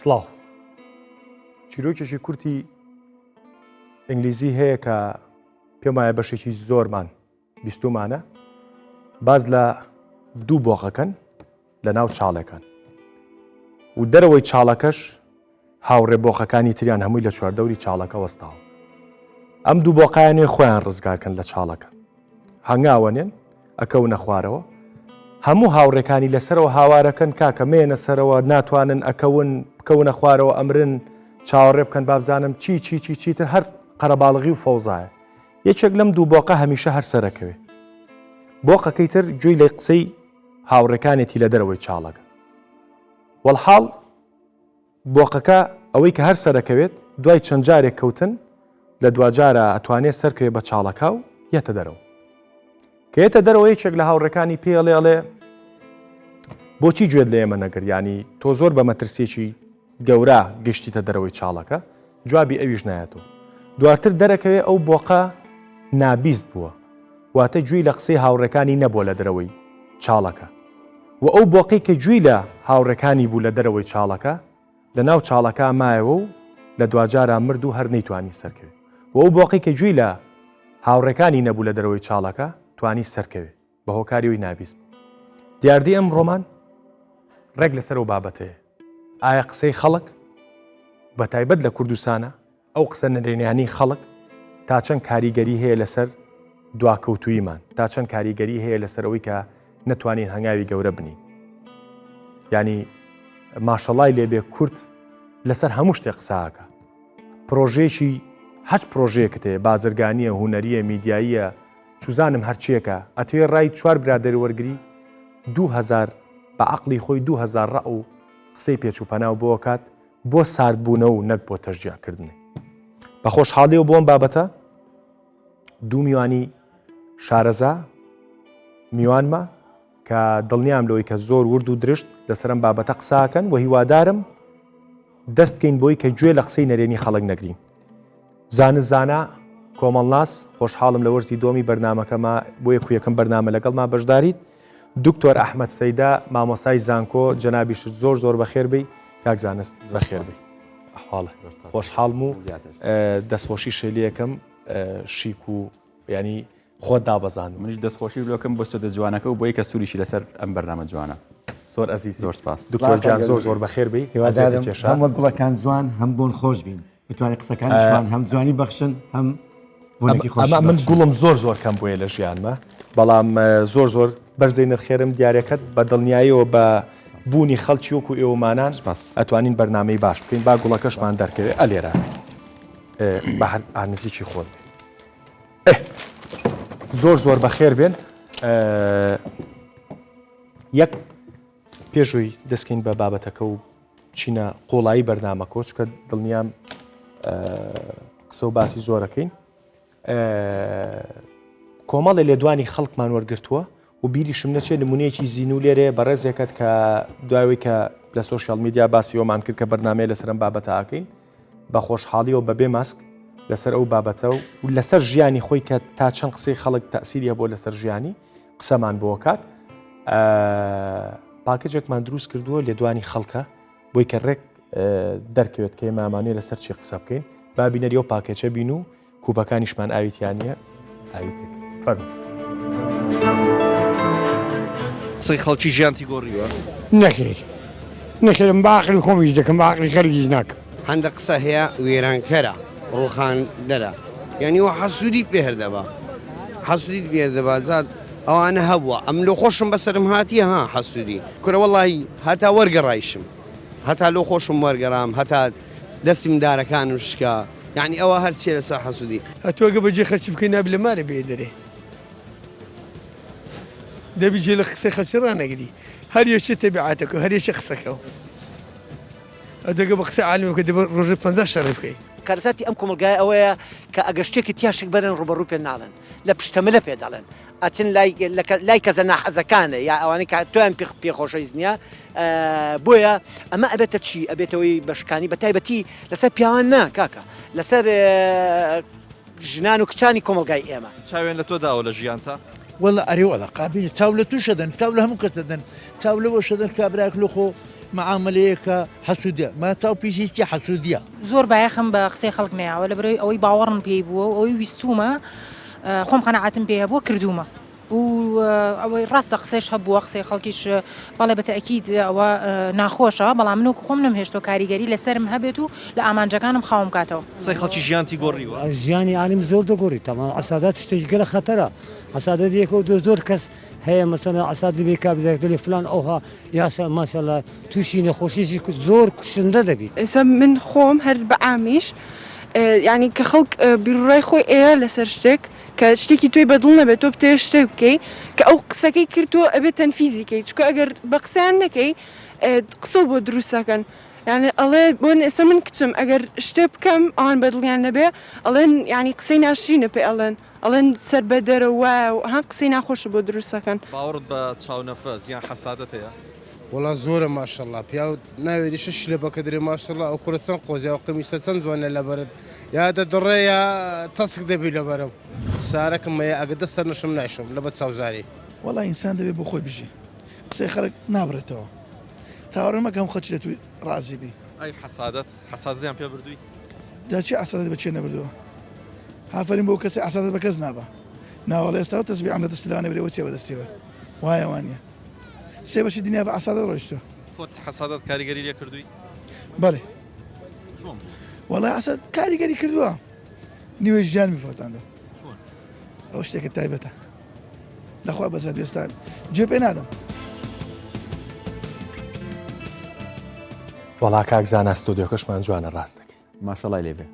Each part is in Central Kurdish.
سڵاو. چیرۆکێکی کورتی ئینگلیزی هەیە کە پێم وایە بەشێکی زۆرمان بیستومانە باز لە دوو بۆقەکەن لە ناو چاڵێکان و دەرەوەی چاڵەکەش هاوڕێ بۆقەکانی تریان هەمووی لە چواردەوری چاڵەکە وەستاوە. ئەم دوو بۆقایانەی خۆیان ڕزگارکەن لە چاڵەکە. هەنگاوەنێن، ئەکەونە خوارەوە. هەموو هاوڕێکانی لەسەرەوە هاوارەکەن کاکە مێنە سەرەوە ناتوانن ئەکەون بکەونە خوارەوە ئەمرن چاوەڕێ بکەن بابزانم چی چی چی چیتر هەر قەرەباڵغی و فەوزایە. یەکێک لەم دوو بۆقە هەمیشە هەر سەرەکەوێ. بۆقەکەی تر گوێی لە قسەی هاوڕێکانێتی لە دەرەوەی چاڵەکە. وەڵحاڵ بۆقەکە ئەوەی کە هەر سەرەکەوێت دوای چەند جارێک کەوتن لە دواجارا ئەتوانێت سەرکەوێت بە چاڵەکە و یەتە دەرەوە. کە یەتە دەرەوە یەکێک لە هاوڕێکانی پێی ئەڵێ ئەڵێ بۆچی گوێت لە ئێمە نەگرت یانی تۆ زۆر بە مەترسیەکی گەورە گەشتیتە دەرەوەی چاڵەکە جوابی ئەویش نایەتەوە دواتر دەرەکەوێ ئەو بۆقە نابیست بووە واتە گوێی لە قسەی هاوڕێکانی نەبووە لە دەرەوەی چاڵەکە و ئەو بۆقەی کە گوێی لە هاوڕێکانی بوو لە دەرەوەی چاڵەکە لە ناو چاڵەکە مایەوە و لە دواجارا مرد و هەر نەیتوانی سەرکەوێ و ئەو بۆقەی کە گوێی لە هاوڕێکانی نەبوو لە دەرەوەی چاڵەکە توانی سەرکەوێ بە هۆکاری ئەوی نابیست بوو. دیاردەی ئەم ڕۆمان ڕێک لەسەر ئەو بابەتەیە. ئایا قسەی خەڵک بە تایبەت لە کوردستانە ئەو قسە نەرێنیانەی خەڵک تا چەند کاریگەری هەیە لەسەر دواکەوتوویمان تا چەند کاریگەری هەیە لەسەر ئەوەی کە نەتوانین هەنگاوی گەورە بنین ینی ماشەڵای لێبێ کورد لەسەر هەموو شتێک قساکە پرۆژەیەکی هەچ پرۆژەیەکت هەیە بازرگانیە هوەریە میدیاییە چوزانم هەرچیەکە ئەتوێ ڕای چوار برادەر وەرگری 2000 بە عقلی خۆی 2000 ڕە و قسەی پێچ و پەناو بۆکات بۆ ساردبوونەوە و نەک بۆ تەشجیعکردنی. بە خۆشحاڵیەوە بۆ ئەم بابەتە دوو میوانی شارەزا میوانمە کە دڵنیام لەوەی کە زۆر ورد و درشت لەسەر ئەم بابەتە قساکەن و هیوادارم دەست بکەین بۆی کە گوێ لە قسەی نەرێنی خەڵک نەگرین. زانست زانا، کۆمەڵناس، خۆشحاڵم لە وەرزی دووەمی بەرنامەکەما بۆ یەک و یەکەم بەرنامە لەگەڵما بەشداریت. دکتۆر ئەحمەد سەیدا، مامۆستای زانکۆ، جەنابیشت زۆر زۆر بەخێر بێی. کاک زانست بەخێر بێی. ئەحواڵە؟ خۆشحاڵم و دەستخۆشیشت لێ ئەکەم شیک و یانی خۆت دابەزاند. منیش دەستخۆشی لۆکەم بۆ سۆدە جوانەکە و بۆی کە سوریشی لەسەر ئەم بەرنامە جوانە. زۆر ئەزیزی. زۆر سپاس. دکتۆر گیان زۆر زۆر بەخێر بێی. هیوادارم هەم وەک گوڵەکان جوان هەم بۆن خۆش بین. بتوانین قسەکانیشمان هەم جوانی بەخشن هەم بۆنێکی خۆش ئەمە من گوڵم زۆر زۆر کەم بووە لە ژیانمە بەڵام زۆر زۆر بەرزەی نرخێرم دیارەکەت بە دڵنیاییەوە بە بوونی خەڵکی وەکو ئێوەمانان ئەتوانین بەرنمەی باش بکەین با گوڵەکەشمان دەرکەوێت ئەلێرە بە هەر نزیکی خۆت زۆر زۆر بەخێر بێن یەک پێشووی دەستکەین بە بابەتەکە و بچینە قوڵایی بەرنامەکەوە چکە دڵنیام قسە و باسی زۆرەکەین کۆمەڵی لێدوانی خەڵکمان وەرگتووە و بیریشم نەچێت نمونەیەکی زیینو لێرێ بەڕێزێکت کە دوایەوەی کە لە سۆشیال میدیا باسی ئەومان کرد کە بەرنمەیە لەسەرم بابەتەکەین بە خۆشحاڵیەوە بەبێ ماسک لەسەر ئەو بابەتە و لەسەر ژیانی خۆی کە تا چەند قسەی خەڵک تەسیری هەبوو لەسەر ژیانی قسەمان بۆ کات پاکەجێکمان دروست کردووە لێدوانی خەڵکە بۆی کە ڕێک دەرکەوێت کە ئێمامانێ لەسەر چی قسە بکەین با بینەری ئەو پاکێچە بین و کوپەکانیشمان ئاویتیانە ئاویتێک فەرموو. قسەی خەڵکی ژیانتی گۆڕیوە؟ نەخێر نەخێر من بە عەقڵی خۆم ئیش دەکەم بە عەقڵی خەڵکیش ناکەم. هەندە قسە هەیە وێرانکەرە ڕوخاندەرە یانی وا حەسودیت پێ هەردەبا حەسودیت پێ هەردەبا جا ئەوانە هەبووە ئەمن لۆ خۆشم بەسەرم هاتیە ها حەسودی کورە وەڵی هەتا وەرگەڕایشم هەتا لۆ خۆشم وەرگەڕام هەتا دەستی مندارەکانم شکا یانی ئەوە هەرچیە لەسەر حەسودی. ئەتۆ گە بەجێ خەرچی بکەی نابی لە مالێ بێیە دەرێ دەبی جێ لە قسەی خەرچی ڕانەگری هەر یەکێ تەبیعاتەکە هەر یەکێ قسەکەو. ئەدەگە بە قسەی عالم بکە دەبێ ڕۆژێ 50 شەڕی بکەی. کارەساتی ئەم کۆمەڵگایە ئەوەیە کە ئەگەر شتێکی تیا شک بەرن ڕووبەڕوو پێ ناڵێن لە پشتەملە پێ دەڵێن ئەچن لای لای کەسە ناحەزەکانە یا ئەوانەی کە تۆیان پێ پێ خۆشەویست نییە بۆیە ئەمە ئەبێتە چی ئەبێتەوەی بەشکانی بە تایبەتی لەسەر پیاوان نا کاکە لەسەر ژنان و کچانی کۆمەڵگای ئێمە. چاویان لە تۆ داوە لە ژیانتا؟ وەڵا ئەرێ وەڵا قابیلە چاو لە توش ئەدەن چاو لە هەموو کەس ئەدەن چاو لەوەش ئەدەن کابرایەک لۆ خۆ معامەلەیەکە حەسوودە ما چاو پیسی چیە حەسوودیە. زۆر بایەخم بە قسەی خەڵک نەیاوە لەبەرئەوەی ئەوەی باوەڕم پێی بووە و ئەوەی ویستوومە خۆم قەناعەتم پێ هەبووە کردوومە و ئەوەی ڕاستە قسەش هەبووە قسەی خەڵکیش بەڵێ بە تەئکید ئەوە ناخۆشە بەڵام من وەکو خۆم نەمهێشتووە کاریگەری لەسەرم هەبێت و لە ئامانجەکانم خاوم کاتەوە. قسەی خەڵکی ژیانتی گۆڕیوە؟ ژیانی عالم زۆر دەگۆڕی تەمان عەسادات شتێکی گەلە خەتەرە عەسادەت یەکەو دۆ زۆر کەس هەیە مەسەلەن عەساد دەبێ کابرایەک دەلێ فلان ئەوها یاسا ماشاءاللە تووشی نەخۆشیی زۆر کوشندە دەبیت. ئێستا من خۆم هەر بە عامیش یانی کە خەڵک بیروڕای خۆی ئەیە لەسەر شتێک کە شتێکی تۆی بەدڵ نەبێت تۆ بتەوێت شتێک بکەی کە ئەو قسەکەی کرد تۆ ئەبێت تەنفیزی کەی چونکە ئەگەر بە قسەیان نەکەی قسەو بۆ دروست ئەکەن یانی ئەڵێ بۆ ئێستا من کچم ئەگەر شتێ بکەم ئەوان بەدڵیان نەبێ ئەڵێن یانی قسەی ناشرینە پێ ئەڵێن ئەڵێن سەر بەدەرە وایە و ها قسەی ناخۆشە بۆ دروست ئەکەن. باوەڕت بە چاونەفەس یان حەسادەت هەیە؟ وەڵا زۆرە ماشەڵا پیاو ناوێری شش لە بەکە درێ ماشەڵا ئەو کوڕە چەند قۆزی ئەو قەمیسە چەند جوانە لەبەرت یا دەدڕێ یا تەسک دەبی لەبەرم سارەکم مەیە ئەگە دەست سەرنەشم نایشۆم لەبەر چاوزاری. وەڵا ئینسان دەبێ بۆ خۆی بژی قسەی خەڵک نابڕێتەوە چاوەڕێ مەکە هەموو خەڵکی لە توی ڕازی بی. ئەی حەسادەت حەسادەتیان پێ بردووی؟ جا چی حەسادەت بە کێ نەبردووە ئافەرین بۆ کەسێ حەسادەت بە کەس نابا ناوەڵا ئێستا و تەسبیحم لە دەستی لەوانەیە برێ وەچێ بەدەستیەوە وایە وانیە سێ بەشی دنیا بە حەسادەت ڕۆیشتووە. خۆت حەسادەت کاریگەری لێ کردووی؟ بەڵێ. چۆن بوو؟ وەڵا حەسەد کاریگەری کردووە نیوەی ژیانمی فەوتاندووە. چۆن؟ ئەوە شتێکە تایبەتە لەخوا بەزەد ئێستا گوێ پێ نادەم. وەڵا کاک زانا ستۆدیۆکەشمان جوانە ڕاست دەکەی. ماشەڵای لێ بێ.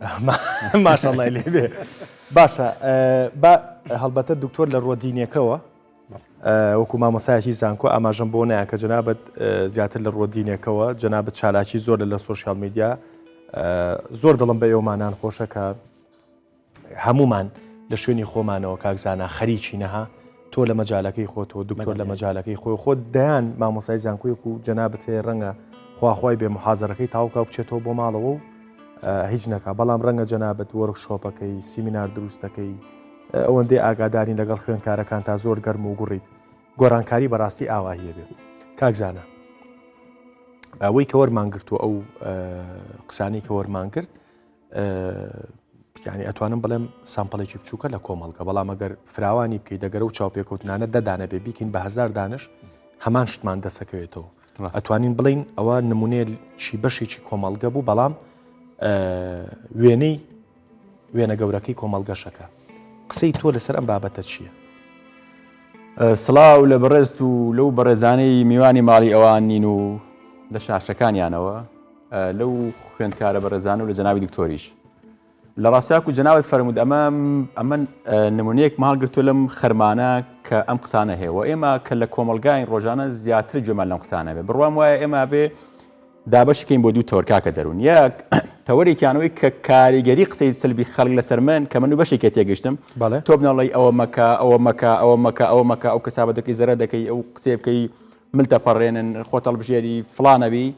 ماشەڵای لێ بێ. باشە با هەڵبەتە دکتۆر لە ڕووە دینیەکەوە وەکو مامۆسایەکی زانکۆ ئاماژەم بۆ نایە کە جەنابەت زیاتر لە ڕووە دینێکەوە جەنابەت چالاکی زۆر لە سۆشیال میدیا زۆر دڵم بە ئێوەمانان خۆشە کە هەمومان لە شوێنی خۆمانەوە کاک زانا خەریکی نەها تۆ لە مەجالەکەی خۆت و دکتۆر لە مەجالەکەی خۆی خۆت دەیان مامۆسای زانکۆیەک و جەنابت هەیە ڕەنگە خواخوای بێ محازەرەکەی تاوکا و بچێتەوە بۆ ماڵەوە و هیچ نەکا بەڵام ڕەنگە جەنابت وەرک شۆپەکەی سیمینار دروستەکەی ئەوەندەی ئاگادارین لەگەڵ خوێندکارەکان تا زۆر گەرم و گوڕیت گۆڕانکاری بەڕاستی ئاواهیە بێ کاک زانا ئەوەی کە وەرمان گرت و ئەو قسانی کە وەرمان کرد یعنی ئەتوانم بڵێم سامپڵێکی بچووکە لە کۆمەڵگە بەڵام ئەگەر فراوانی بکەیت دەگەرە و چاوپێکەوتنانە دەدانە بێ بیکەین بە هزار دانش هەمان شتمان دەسەکەوێتەوە ئەتوانین بڵین ئەوە نمونێ چی بەشێکی کۆمەڵگە بوو بەڵام وێنەی وێنە گەورەکەی کۆمەڵگەشەکە قسەی تۆ لەسەر ئەم بابەتە چییە؟ سڵاو لە بەڕێزت و لەو بەڕێزانەی میوانی ماڵی ئەوان نین و لە شاشەکانیانەوە لەو خوێندکارە بەڕێزانە و لە جەنابی دکتۆریش لە ڕاستیاک و جەناوت فەرموود ئەمە ئەمە نمونەیەک ماڵ گرتو لەم خەرمانە کە ئەم قسانە هەیە و ئێمە کە لە کۆمەلگای ڕۆژانە زیاتر گوێمان لەم قسانە بێ بڕوام وایە ئێمە بێ دابەشی کەین بۆ دوو تەوەر کاکە دەروون یەک تەوەرێکیانەوەی کە کاریگەری قسەی سلبی خەڵک لەسەر من کە من و بەشێکێ تێگەشتم تۆ بنەڵی ئەوە مەکە ئەوە مەکە ئەوە مەکە ئەوە مەکە ئەو کەسابە دەکەی زەرە دەکەی ئەو قسێ بکەی ملتە پەڕێنن خۆت هەڵبژێری فڵانەبی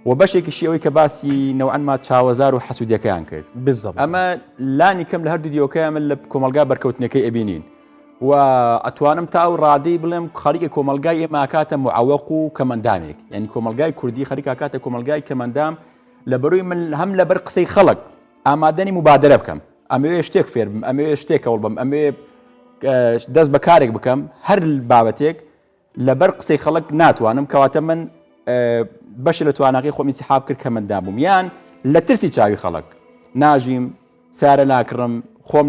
و بەشێکیشی ئەوەی کە باسی نەوعەنما چاوەزار و حەسوودیەکەیان کرد بالضبط ئەمە لانی کەم لە هەردوو دیوەکەیان من لە کۆمەڵگا بەرکەوتنەکەی ئەبینین و ئەتوانم تا ئەو ڕادەی بڵێم خەریکە کۆمەڵگای ئێمە ئەکاتە معەوەق و کەمەندامێک یعنی کۆمەڵگای کوردی خەریکە ئەکاتە کۆمەڵگای کەمەندام لە بەروی من هەم لەبەر قسەی خەڵک ئامادەنی مبادرە بکەم ئەمەوێ شتێک فێر بم ئەمەوێ شتێک هەوڵ بم ئەمەوێ دەست بە کارێک بکەم هەر بابەتێک لەبەر قسەی خەڵک ناتوانم کەواتە من بەشێ لە تواناکەی خۆم ئینسیحاب کرد کە مندام بووم یان لە ترسی چاوی خەڵک ناژیم سارە ناکڕم خۆم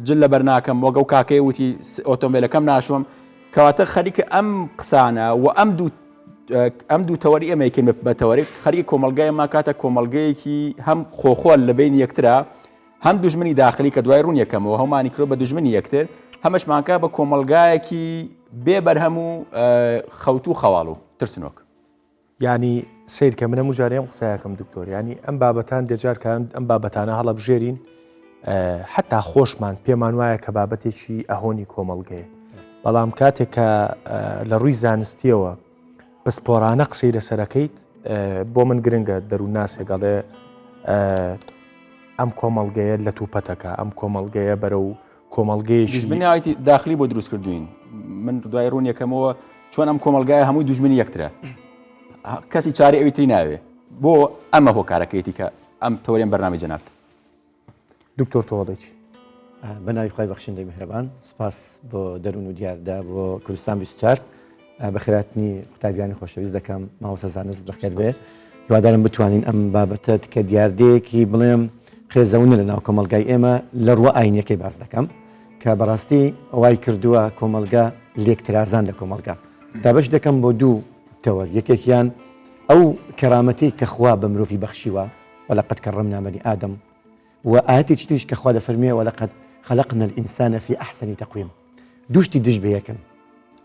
جل لەبەر ناکەم وەگە و کاکەی وتی ئۆتۆمبیلەکەم ناشۆم کەواتە خەریکە ئەم قسانە و ئەم دوو ئەم دوو تەوەری ئێمە یەکەین بە تەوەرێک خەریکە کۆمەڵگای ئێمە کاتە کۆمەڵگەیەکی هەم خۆخۆر لە بین یەکترا هەم دوژمنی داخلی کە دوای ڕوون یەکەمەوە هەمانی کرۆ بە دوژمنی یەکتر هەمەشمانکە بە کۆمەڵگایەکی بێ بەرهەم و خەوتوو خەواڵ و ترسنۆک. یانی سەیر کە من هەموو جارێ ئەم قسەیەکەم دکتۆر یانی ئەم بابەتان دێجار کە ئەم بابەتانە هەڵەبژێرین حتا خۆشمان پێمان وایە کە بابەتێکی ئەهۆنی کۆمەڵگەیە بەڵام کاتێک کە لە ڕووی زانستیەوە پسپۆرانە قسەی لەسەرەکەیت بۆ من گرنگە دەروونناسێک ئەڵێ ئەم کۆمەڵگەیە لە توپەتەکە ئەم کۆمەڵگەیە بەرەو کۆمەڵگەیەکی دوژمنایەتی داخلی بۆ دروست کردوین من دوای ڕوون یەکەمەوە چۆن ئەم کۆمەڵگایە هەمووی دوژمنی یەکترە کەسی چاری ئەوی تری ناوێ بۆ ئەمە هۆکارەکەیەتی کە ئەم تەوەرێن بەرنامەی جەنابت. دکتۆر تۆ ئەڵێی چی؟ بە ناوی خوای بەخشندەی میهرەبان سپاس بۆ دەروون و دیاردە بۆ کوردستان 24 بەخێراتنی قوتابیانی خۆشەویست دەکەم مامۆستا زانست بەخێر بێ هیوادارم بتوانین ئەم بابەتە کە دیاردەیەکی بڵێم قێزەونە لە ناو کۆمەڵگای ئێمە لە ڕووە ئاینیەکەی باس دەکەم کە بەڕاستی وای کردووە کۆمەڵگا لێکترازان لە کۆمەڵگا دابەش دەکەم بۆ دوو تەوەر یەکێکیان ئەو کەرامەتی کە خوا بە مرۆڤی بەخشیوە ولقد کرمنا بنی آدم و ئایەتێکی تریش کە خوا دەفەرموێ ولقد خلقنا الانسان فی احسن تقویم دوو شتی دژ بە یەکن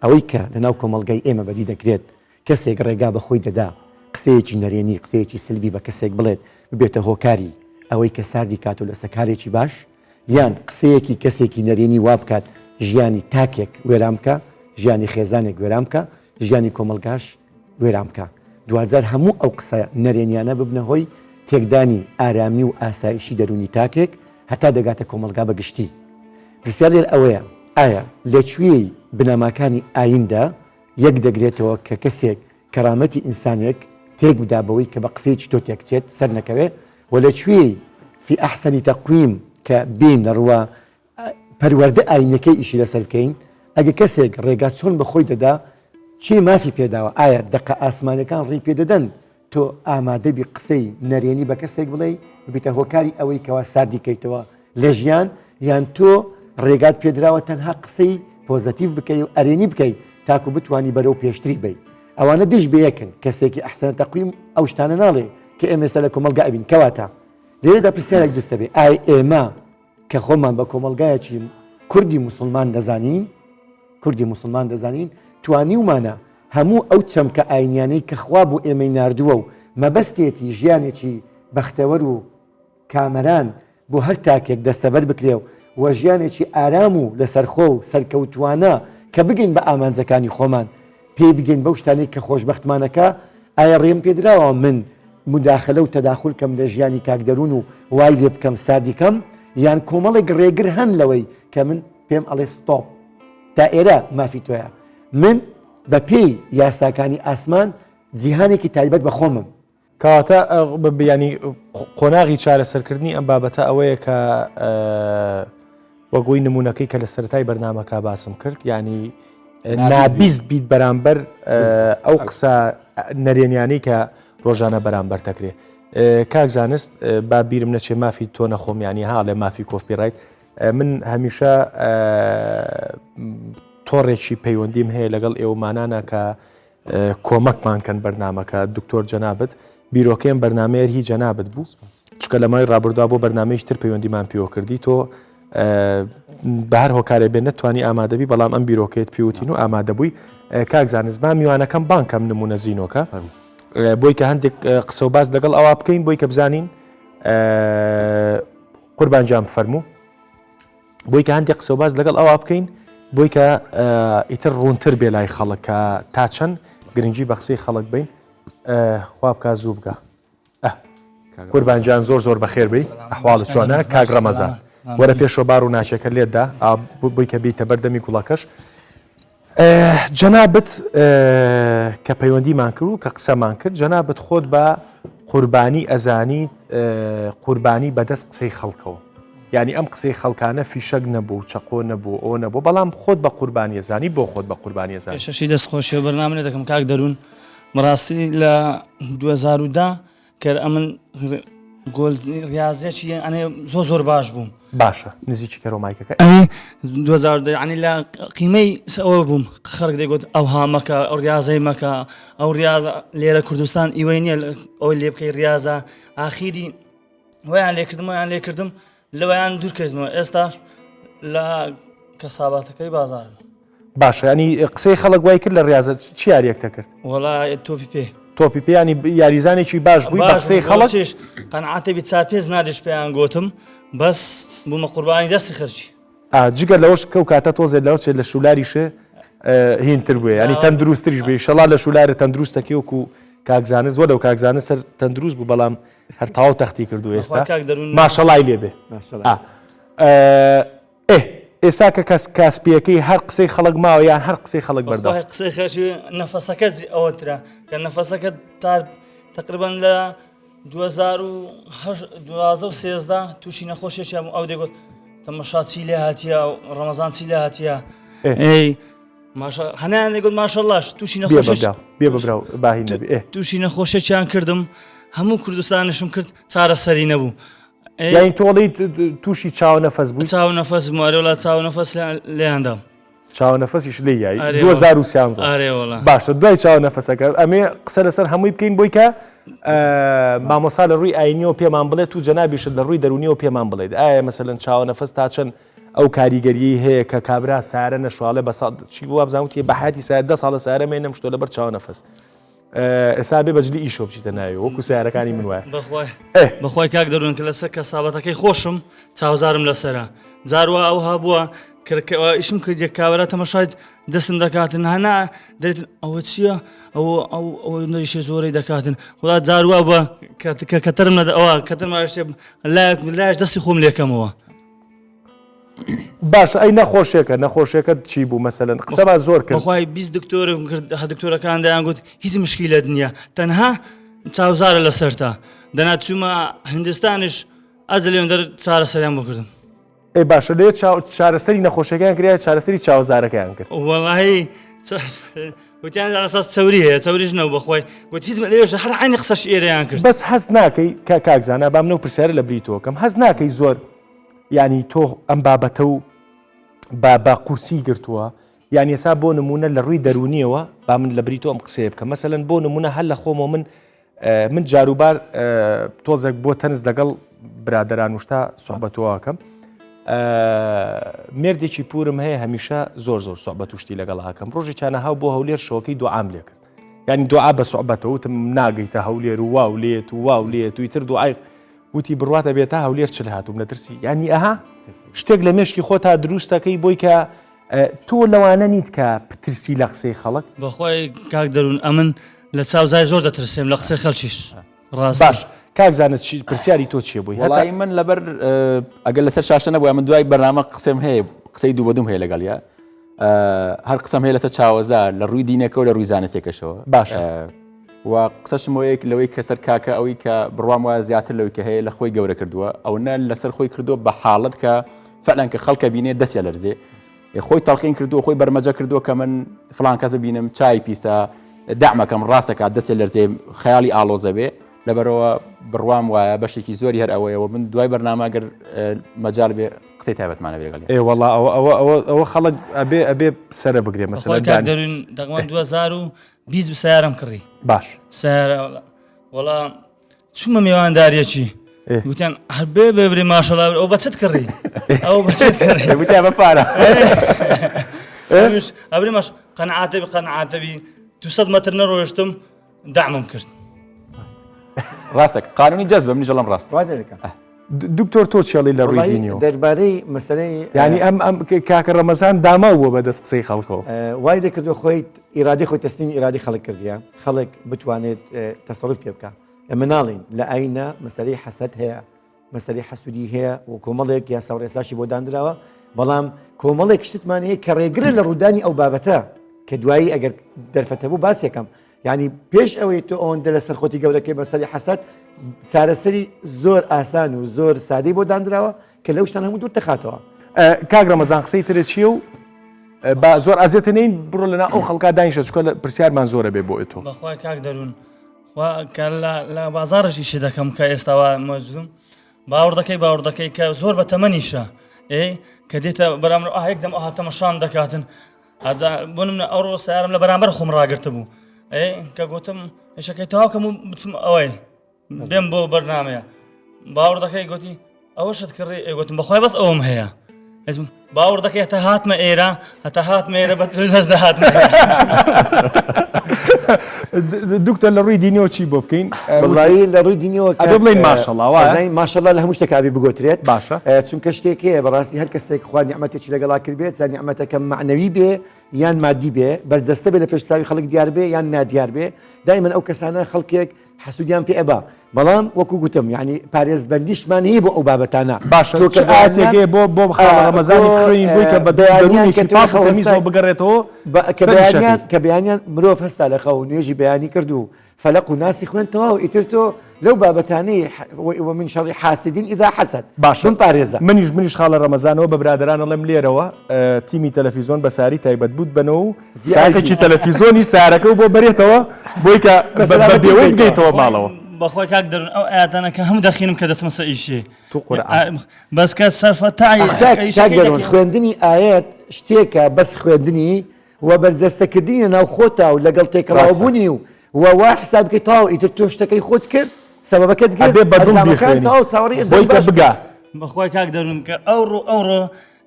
ئەوەی کە لەناو کۆمەڵگای ئێمە بەدی دەکرێت کەسێک ڕێگا بە خۆی دەدا قسەیەکی نەرێنی قسەیەکی سلبی بە کەسێک بڵێت ببێتە هۆکاری ئەوەی کە ساردی کات و لەسە کارێکی باش یان قسەیەکی کەسێکی نەرێنی وا بکات ژیانی تاکێک وێران بکە ژیانی خێزانێک وێران بکە ژیانی کۆمەڵگاش وێران بکا. دواجار هەموو ئەو قسە نەرێنیانە ببنە هۆی تێکدانی ئارامی و ئاسایشی دەروونی تاکێک هەتا دەگاتە کۆمەڵگا بە گشتی. پرسیار لێرە ئەوەیە ئایا لە کوێی بنەماکانی ئاییندا یەک دەگرێتەوە کە کەسێک کەرامەتی ئینسانێک تێک بدا بەوەی کە بە قسەیەکی تۆ تێکچێت سەرنەکەوێ و لە کوێی فی احسن تقویم کە بێین لە ڕووە پەروەردە ئاینیەکەی ئیشی لەسەر بکەین، ئەگەر کەسێک ڕێگا چۆن بە خۆی دەدا کێ مافی پێداوە، ئایا دەقە ئاسمانیەکان ڕێی پێدەدەن تۆ ئامادەبی قسەی نەرێنی بە کەسێک بڵێی ببیتە هۆکاری ئەوەی کەوا ساردی کەیتەوە لە ژیان یان تۆ ڕێگات پێدراوە تەنها قسەی پۆزەتیڤ بکەی و ئەرێنی بکەی تاکو بتوانی بەرەو پێشتری بی ئەوانە دژ بەیەکن کەسێکی ئەحسەنە تەقویم ئەو شتانە ناڵێ کە ئێمە ئێستا لە کۆمەڵگا ئەبین کەواتە لێرەدا پرسیارێک دروست دەبێ ئای ئێمە کە خۆمان بە کۆمەڵگایەکی کوردی موسڵمان دەزانین، کوردی موسڵمان دەزانین، توانیومانە هەموو ئەو چەمکە ئاینیانەی کە خوا بۆ ئێمەی ناردووە و مەبەستێتی ژیانێکی بەختەوەر و کامەران بۆ هەر تاکێک دەستەبەر بکرێ و ژیانێکی ئارام و لەسەرخۆ و سەرکەوتووانە کە بگەین بە ئامانجەکانی خۆمان پێی بگەین بەو شتانەی کە خۆشبەختمانەکا، ئایا ڕێم پێدراوە من موداخەلە و تەداخول کەم لە ژیانی کاک دەروون و وای لێ بکەم ساردی کەم، یان کۆمەڵێک ڕێگر هەن لەوەی کە من پێم ئەڵێ ستۆپ تا ئێرە مافی تۆیە من بە پێی یاساکانی ئاسمان جیهانێکی تایبەت بە خۆمم. کەواتە ینی قۆناغی چارەسەرکردنی ئەم بابەتە ئەوەیە کە وەگوی نمونونەکەی کە لە سەرای بەرنمەکە باسم کرد ینی نابیست بیت بەرامبەر ئەو قسە نەرێنیانەی کە ڕۆژانە بەرامبەر دەکرێت کاک زانست با بیرم نەچێ مافی تۆ نەخۆم ینی هاڵێ مافی کۆفی ڕایت من هەمیشە تۆڕێکی پەیوەندیم هەیە لەگەڵ ئێوەمانانە کە کۆمەکمان کەن بەرنامەکە دکتۆر جەنابت بیرۆکەی ئەم بەرنامەیە هی جەنابت بوو چکە لە مای ڕابردووا بۆ بەرنمەیش تر پەیوەندیمان پێوە کردی تۆ بە هەر هۆکارێ بێ نەتوانی ئامادەبی بەڵام ئەم بیرۆکەیت پێوتین و ئامادە بووی کاک زانست با میوانەکەم بانکەم نمونە زینۆکە بۆی کە هەندێک قسە و باس لەگەڵ ئەوە بکەین بۆی کە بزانین قوربان گیان بفەرموو بۆی کە هەندێک قسە و باس لەگەڵ ئەوە بکەین بۆی کە ئیتر ڕوونتر بێ لای خەڵک کە تا چەند گرنگی بە قسەی خەڵک بین خوا بکا زوو بگا قوربان گیان زۆر زۆر بەخێر بی ئەحواڵت چۆنە کاک ڕەمەزان وەرە پێشەوە بار و ناچەکە لێتدا بۆی کە بیتە بەردەمی گوڵەکەش جەنابت کە پەیوەندیمان کرد و کە قسەمان کرد جەنابت خۆت بە قوربانی ئەزانیت قوربانی بەدەست قسەی خەڵکەوە یعنی ئەم قسەی خەڵکانە فیشەک نەبوو چەقۆ نەبوو ئەو نەبوو بەڵام خۆت بە قوربانی ئەزانی بۆ خۆت بە قوربانی ئەزانی شەشی دەست خۆشیەوە بەرنامە دەکەم کاک دەروون بەڕاستی لە 2010 کە ئەمن گۆل ڕاضیەکی ئەنێ زۆر زۆر باش بووم باشە نزیکی کەرۆ مایکەکە ئەی 2010 ینی لە قیمەی ئەوە بووم خەڵک دەگوت ئەو هامەکە ئەو ڕاضەی مەکە ئەو ڕاضە لێرە کوردستان ئیوەی نییە ئەوەی لێ بکەی ڕاضە ئاخیری ویان لێکردم ویان لێکردم لەوەیان دوور کردمەوە ئێستاش لە کەساباتەکەی بازارم. باشە ینی قسەی خەڵک وای کرد لە ڕاضە چی یاریەک دەکرد؟ وەڵا تۆپی پێ. تۆپی پێ ینی یاریزانێکی باش بووی بە قسەی خەڵک چیش قەنعاتە بی چار پێنج نادیش پێیان گوتم بەس بوومە قوربانی دەستی خەرکی. ئا جگە لەوەش کەو کاتە تۆزێ لەوە چێ لە شولاریشێ هینتر بووێ ینی تەندروستریش بێ ئیشەڵا لە شولارە تەندروستەکەی وەکو کاک زانست وەلەو کاک زانست هەر تەندروست بوو بەڵام هەر تەواو تەختی کردو ئێستا ماشەڵای لێ بێ ئێ. ئێستا کە کەس کاسپیەکەی هەر قسەی خەڵک ماوە یان هەر قسەی خەڵک بەردەوام؟ بەخوای قسەی خەڵکی نەفەسەکە ئەوەترە کە نەفەسەکە تا تقریبا لە 2012 و 13 تووشی نەخۆشیێکیان بوو ئەو دەگوت تەمەشا چی لێ هاتیە ڕەمەزان چی لێ هاتیە ئەی ماشا هەنیان دەگوت ماشەڵڵاش تووشی نەخۆشی بێ ببراو باهی نەبی تووشی نەخۆشیێکیان کردم هەموو کوردستانشم کرد چارەسەری نەبوو یانی تۆ ئەڵێی تووشی چاوە نەفەس بووی؟ چاو نەفەس بووم ئەرێ وەڵا چاو نەفەس لێیان دام. چاوە نەفەسیش لێی یای 2013 ئەرێ وەڵا. باشە دوای چاوە نەفەسەکە ئەمێ قسە لەسەر هەمووی بکەین بۆی کە مامۆسا لە ڕووی ئاینیەوە پێمان بڵێت و جەنابیشت لە ڕووی دەرونیەوە پێمان بڵێت ئایا مەسەلەن چاوە نەفەس تا چەند ئەو کاریگەریەی هەیە کە کابرا سارە نەشواڵێ بە ساڵ چی بوو وابزانم وتی بە حیاتی سارە دە ساڵە سارە مێ نەمشتۆ لەبەر چاوە نەفەس ئێستا بێ بەجلی ئیشۆ بچیتە ناوی وەکو سیارەکانی من وایە بەخوای بەخوای کاک دەروون کە لەسەر کەسابەتەکەی خۆشم چاوزارم لەسرە جاروا ئەو هەبووە ئیشم کردیە کاوەرا تەمەشای دەستم دەکاتن هەنا دەێت ئەوە چییە ئەوە ئەو ئەو نەریشە زۆرەی دەکاتن خدا جاروا بە کە کەتەرم نەدە ئەوە کەتەرم شتێ لایەک لایش دەستی خۆم لێکەمەوە باشە ئەی نەخۆشیەکە نەخۆشیەکەت چی بوو مەسەلەن قسەمان زۆر کرد. بەخوای 20 دکتۆرم کرد هە دکتۆرەکان دەیان گوت هیچ مشکیلەت نییە تەنها چاوزارە لەسەرتا دەنا چوومە هندستانیش ئەجە لێم دەر چارەسەریان بۆ کردم. ئەی باشە لێ چارەسەری نەخۆشیەکەیان کرد یا چارەسەری چاوزارەکەیان کرد؟ وەڵاهی وتیان لە ئەساس چەوری هەیە چەوریش نەبوو بەخوای گوت هیچ لێش هەر عەینی قسەش ئێرەیان کرد. بەس هەست ناکەی کاک زانا با من ئەو پرسیارە لە بری تۆ کەم هەست ناکەی زۆر یانی تۆ ئەم بابەتە و بە بە قورسی گرتووە یان ێسا بۆ نمونە لە ڕووی دەرونیەوە با من لە بری تۆ ئەم قسەیە بکەم مەسەلەن بۆ نمونە هەر لە خۆمەوە من من جاروبار تۆزێک بۆ تەنز لەگەڵ برادران وشتا سوحبەتەوەکەم مردێکی پورم هەیە هەمیشە زۆر زۆر سوحبەت شتی لەگەڵ هاکەم ڕۆژی چانە هاو بۆ هەولێر شەوەکەی دوعام لێکرد یعنی دوعا بە سوحبەتەوە وتم ناگەیتە هەولێر و واو لێت و واو لێت و ئیتر دوعای وتی بڕوات ئەبێ تا هەولێر چل هاتووم لە ترسی یانی ئەها شتێک لە مێشکی خۆتا دروستەکەی بۆی کە تۆ لەوانە نیت کە پترسی لە قسەی خەڵک بەخوای کاک دەروون ئەمن لە چاوزای زۆر دەترسێم لە قسەی خەڵکیش ڕاست باش کاک زانست چی پرسیاری تۆ چییە بۆی وەڵی من لەبەر ئەگەر لەسەر شاشە نەبووە من دوای بەرنامە قسەم هەیە قسەی دوو بەدوم هەیە لەگەڵیا هەر قسەم هەیە لەسەر چاوەزار لە ڕووی دینەکە و لە ڕووی زانستێکەشەوە باشە و قسەشم بۆ یەک لەوەی کە سەر کاکە ئەوەی کە بڕوام وایە زیاتر لەوەی کە هەیە لە خۆی گەورە کردووە ئەونە لەسەر خۆی کردووە بە حاڵەت کە فعلەن کە خەڵکە بینێ دەستیا لەرزێ خۆی تەڵقین کردووە خۆی بەرمەجە کردووە کە من فلان کەس ببینم چای پیسە دەعمەکەم ڕاستەکات دەستێ لەرزێ خەیاڵی ئاڵۆزە بێ لەبەرەوە بڕوام وایە بەشێکی زۆری هەر ئەوەیەوە من دوای بەرنامە گەر مەجال بێ قسەی تایبەتمانە بێ لەگەڵ ئێ وەڵا ئەوە ئەوە ئەوە ئەوە خەڵک ئەبێ ئەبێ سەرە بگرێ مەسەلەن دەروون دەگمەن 2000 20 سیارەم کڕی باش سیارە وەڵا چوومە میوانداریەکی گوتیان هەر بێ بێ برێ ماشەڵا ئەو بەچت کڕی ئەو بەچت کڕی گوتیان بە پارە ئەبرێ ماش قەنعاتەبی قەنعاتەبی 200 مەتر نەڕۆشتم دەعمم کرد ڕاستە قانونی جەزبە منیش دەڵێم ڕاستە دکتۆر تۆ چێڵی لە ڕووی دینیەوە دەربارەی مەسەلەی یعنی ئەم ئەم کاکە ڕەمەزان داماو بووە بە دەست قسەی خەڵکەوە وای دەکردو خۆی ئیرادەی خۆی تەسلیمی ئیرادەی خەڵک کردیە خەڵک بتوانێت تەسەروف پێ بکا ئێمە ناڵێین لە ئاینە مەسەلەی حەسەد هەیە مەسەلەی حەسودی هەیە و کۆمەڵێک یاسا و ڕێساشی بۆ دانراوە بەڵام کۆمەڵێک شتمان هەیە کە ڕێگرە لە ڕوودانی ئەو بابەتە کە دوایی ئەگەر دەرفەتە بوو باسێکم یعنی پێش ئەوەی تۆ ئەوەندە لەسەر خۆتی گەورەکەی بەسەری حەسەد چارەسەری زۆر ئاسان و زۆر سادەی بۆ دانراوە کە لەو شتان هەموو دوور دەخاتەوە. کاک ڕەمەزان قسەی ترت چییە و با زۆر ئازیەتە نین بڕۆ لەنا ئەو خەڵکا دانیشە چکە لە پرسیارمان زۆرە بێ بۆ تۆ. بەخوای کاک دەروون خوا کە لە بازاڕش ئیشی دەکەم کە ئێستاوا مەجدوم باوەڕ دەکەی باوەڕ دەکەی کە زۆر بە تەمەنیشە ئێ کە دێتە بەرامبەر ئاه یەک دەم ئەها تەمەشام دەکاتن ئەجا بۆ نمونە ئەوڕۆ سیارم لە بەرامبەر خۆم ڕاگرتبوو ئێ کە گوتم ئیشەکەی تەواو کەم و بچم ئەوەی بێم بۆ بەرنامەیە باوەڕ دەکەی گوتی ئەوەشت کڕی ئێ گوتم بەخوای بەس ئەوم هەیە باوەڕ دەکەی هەتا هاتمە ئێرە هەتا هاتمە ئێرە بە دەست دەهاتم دکتۆر لە ڕووی دینیەوە چی بۆ بکەین وەڵایی لە ڕووی دینیەوە ئەبێ بڵێین ماشەڵا وایە؟ ئەزانین ماشەڵا لە هەموو شتێک ئەبێ بگۆترێت باشە چونکە شتێک هەیە بەڕاستی هەر کەسێک خوا نیعمەتێکی لەگەڵا کردبێت جا نیعمەتەکە مەعنەوی بێ یان مادی بێ بەرجەستە بێ لە پێش چاوی خەڵک دیار بێ یان نادیار بێ دایمەن ئەو کەسانە خەڵکێک حەسوودیان پێ ئەبا بەڵام وەکو گوتم یعنی پارێزبەندیشمان هەیە بۆ ئەو بابەتانە باشە تۆ چ کە ئایەتێک بەیانیان هەیە بۆ بۆ خاڵە ڕەمەزانی بۆ بخوێنین بۆی کە بە بەیانیان کە دەروونێکی تۆ پاک و خەو تەمیزەوە هەستای بگەڕێتەوە کە سەر بەیانیان ئیشەکەی. کە بەیانیان مرۆڤ هەستا لە خەو نوێژی بەیانی کرد و فەلەق و ناسی خوێند تەواو ئیتر تۆ لەو بابەتانەی ومن شر حاسد اذا حسد باشە بمپارێزە. منیش منیش خاڵە ڕەمەزانەوە بە برادەران ئەڵێم لێرەوە تیمی تەلەفیزۆن بە ساری تایبەت بوت بەنەوە و ساقێکی تەلەفیزۆنی سارەکە و بۆ بەرێتەوە بۆی کە بە بێوەی بگەیتەوە ماڵەوە. بەخوای کاک دەرون ئەو ئایەتانە کە هەموو دەخینم کە دەچمە سەر ئیشێ تو قورئان بەس کە سەرفە تای کاک دەرون خوێندنی ئایەت شتێکە بەس خوێندنی و بەرجەستەکردنی لە ناو خۆتا و لەگەڵ تێکەڵاوبوونی و و وا حساب بکەی تەواو ئیتر تۆ شتەکەی خۆت کرد سەبەبەکەت گرت ئەبێ بە دڵ ئەنجامەکان بیخوێنی تەواو چاوەڕێی بۆی ئەنجامی کە باش بگا. بەخوای کاک دەرون کە ئەوڕۆ ئەوڕۆ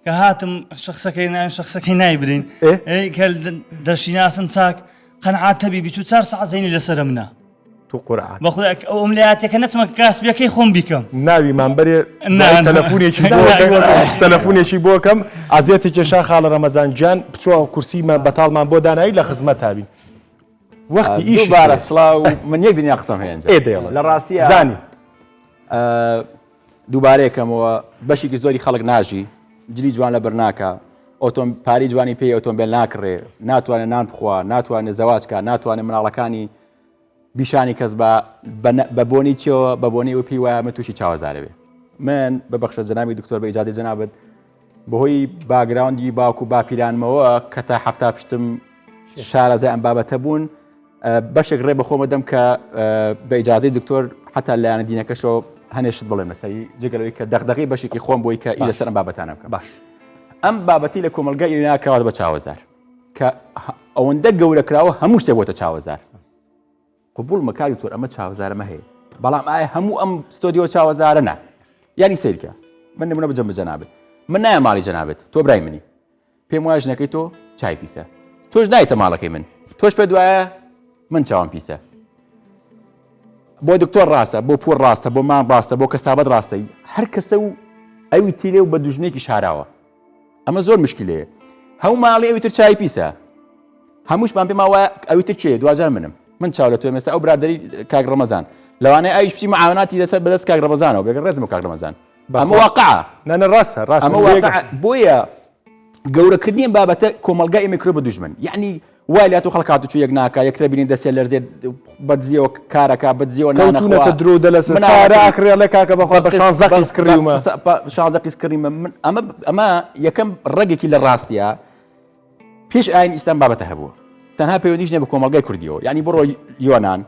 کە هاتم شخصەکەی ناوی شخصەکەی نایبرین ئێ؟ ئەی کە دەشیناسم چاک قەنعات تەبی 24 ساعت زەینی لەسەرە منە تو قورئان. بەخودا ئەو ئەملیاتەکە نەچمە کاسبیەکەی خۆم بیکەم. ناوی مان بەرێ نا دوای تەلەفونێکی بۆ تەلەفونێکی بۆ کەم ئازیەتی کێشا خاڵە ڕەمەزان گیان بچۆ کورسیمان بەتاڵمان بۆ دانایی لە خزمەتا بین وەختی ئیش دووبارە سڵاو من یەک دنیا قسەم هەیە ئێ دەیڵێ لە ڕاستیە زانی دووبارەیەکەمەوە بەشێکی زۆری خەڵک ناژی جلی جوان لەبەر ناکا ئۆتۆم پارەی جوانی پێی ئۆتۆمبیل ناکڕێ ناتوانێت نان بخوا ناتوانێت زەواج کا ناتوانێت مناڵەکانی بیشانی کەس بە بە بۆنی چیەوە بە بۆنی ئەو پێی وایە من تووشی چاوەزارە بێ من ببەخشە جەنابی دکتۆر بە ئیجازەی جەنابت بەهۆی background ی باوک و باپیرانمەوە کە تا حەفتا پشتم شارەزای ئەم بابەتە بوون بەشێک ڕێ بەخۆمە دەم کە بە ئیجازەی دکتۆر حتا لایەنە دینەکەشەوە هەنێشت بڵێم لەسەری جگەلەوەی کە دەغدەغی بەشێکی خۆم بۆی کە ئیش لەسەر ئەم بابەتانە بکەم باش ئەم بابەتی لە کۆمەلگای ئێران کراوە بە چاوەزار کە ئەوەندە گەورە کراوە هەموو شتێک بۆتە چاوەزار قبول مەکە دکتۆر ئەمە چاوەزارەمە هەیە بەڵام ئایا هەموو ئەم ستۆدیۆ چاوەزارە نا یانی سیرکە من نمونە بجەم بە جەنابت من نایە ماڵی جەنابت تۆ برای منی پێم وایە ژنەکەی تۆ چای پیسە تۆش نایتە ماڵەکەی من تۆش پێ دوایە من چاوم پیسە بۆ دکتۆر ڕاستە بۆ پوور ڕاستە بۆ مام ڕاستە بۆ کەسابەت ڕاستە هەر کەسە و ئەوی تیلێ و بە دوژمنێکی شاراوە ئەمە زۆر مشکلەیە هەموو ماڵی ئەوی تر چای پیسە هەمووشمان پێمان وایە ئەوی تر کێ دواجار منم من چاو لە تۆ مێستا ئەو برادری کاک ڕەمەزان لەوانەیە ئەویش بچی معاوناتی لەسەر بەدەست کاک ڕەمەزانەوە بێگە ڕێزم بۆ کاک ڕەمەزان ئەمە واقعە نە ڕاستە ڕاستە ئەمە واقعە بۆیە گەورەکردنی ئەم بابەتە کۆمەڵگای ئێمە کردوە بە دوژمن یعنی وای لات و خەڵک هاتوچۆ یەک ناکا یەکترە بینین دەستێ لەرزێت بەدزیەوە کارەکە بەدزیەوە کەوتونەتە درۆ دەلەسە سارا ئەکڕێ ئەڵێ کاکە بەخوا بە شانزە قیس کڕیومە شانزە قیس کڕیمە من ئەمە ئەمە یەکەم ڕەگێکی لە ڕاستیە پێش ئاین ئیسلام بابەتە هەبووە تەنها پەیوەندیش نیە بە کۆمەڵگای کوردیەوە یعنی بڕۆ یۆنان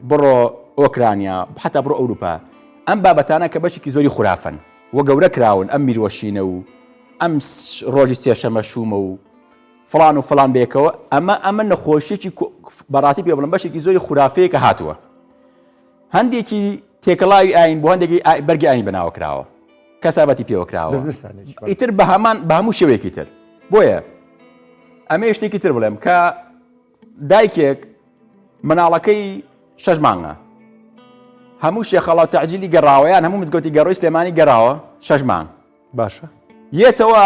بڕۆ ئۆکرانیا حتا بڕۆ ئەوروپا ئەم بابەتانە کە بەشێکی زۆری خورافن و گەورە کراون ئەم میروەشینە و ئەم ڕۆژی سێشەمە شومە و فڵان و فڵان بێکەوە ئەمە ئەمە نەخۆشیێکی بەڕاستی پێ بڵم بەشێکی زۆری خورافەیە کە هاتووە هەندێکی تێکەڵاوی ئاین بۆ هەندێکی بەرگی ئاین بەناوە کراوە کەسابەتی پێوە کراوە ئیتر بە هەمان بە هەموو شێوەیەکی تر بۆیە ئەمە شتێکی تر بڵێم کە دایکێک مناڵەکەی شەش مانگە هەموو شێخەڵا و تەعجیلی گەڕاوە یان هەموو مزگەوتی گەڕۆی سلێمانی گەڕاوە شەش مانگ باشە یەتەوە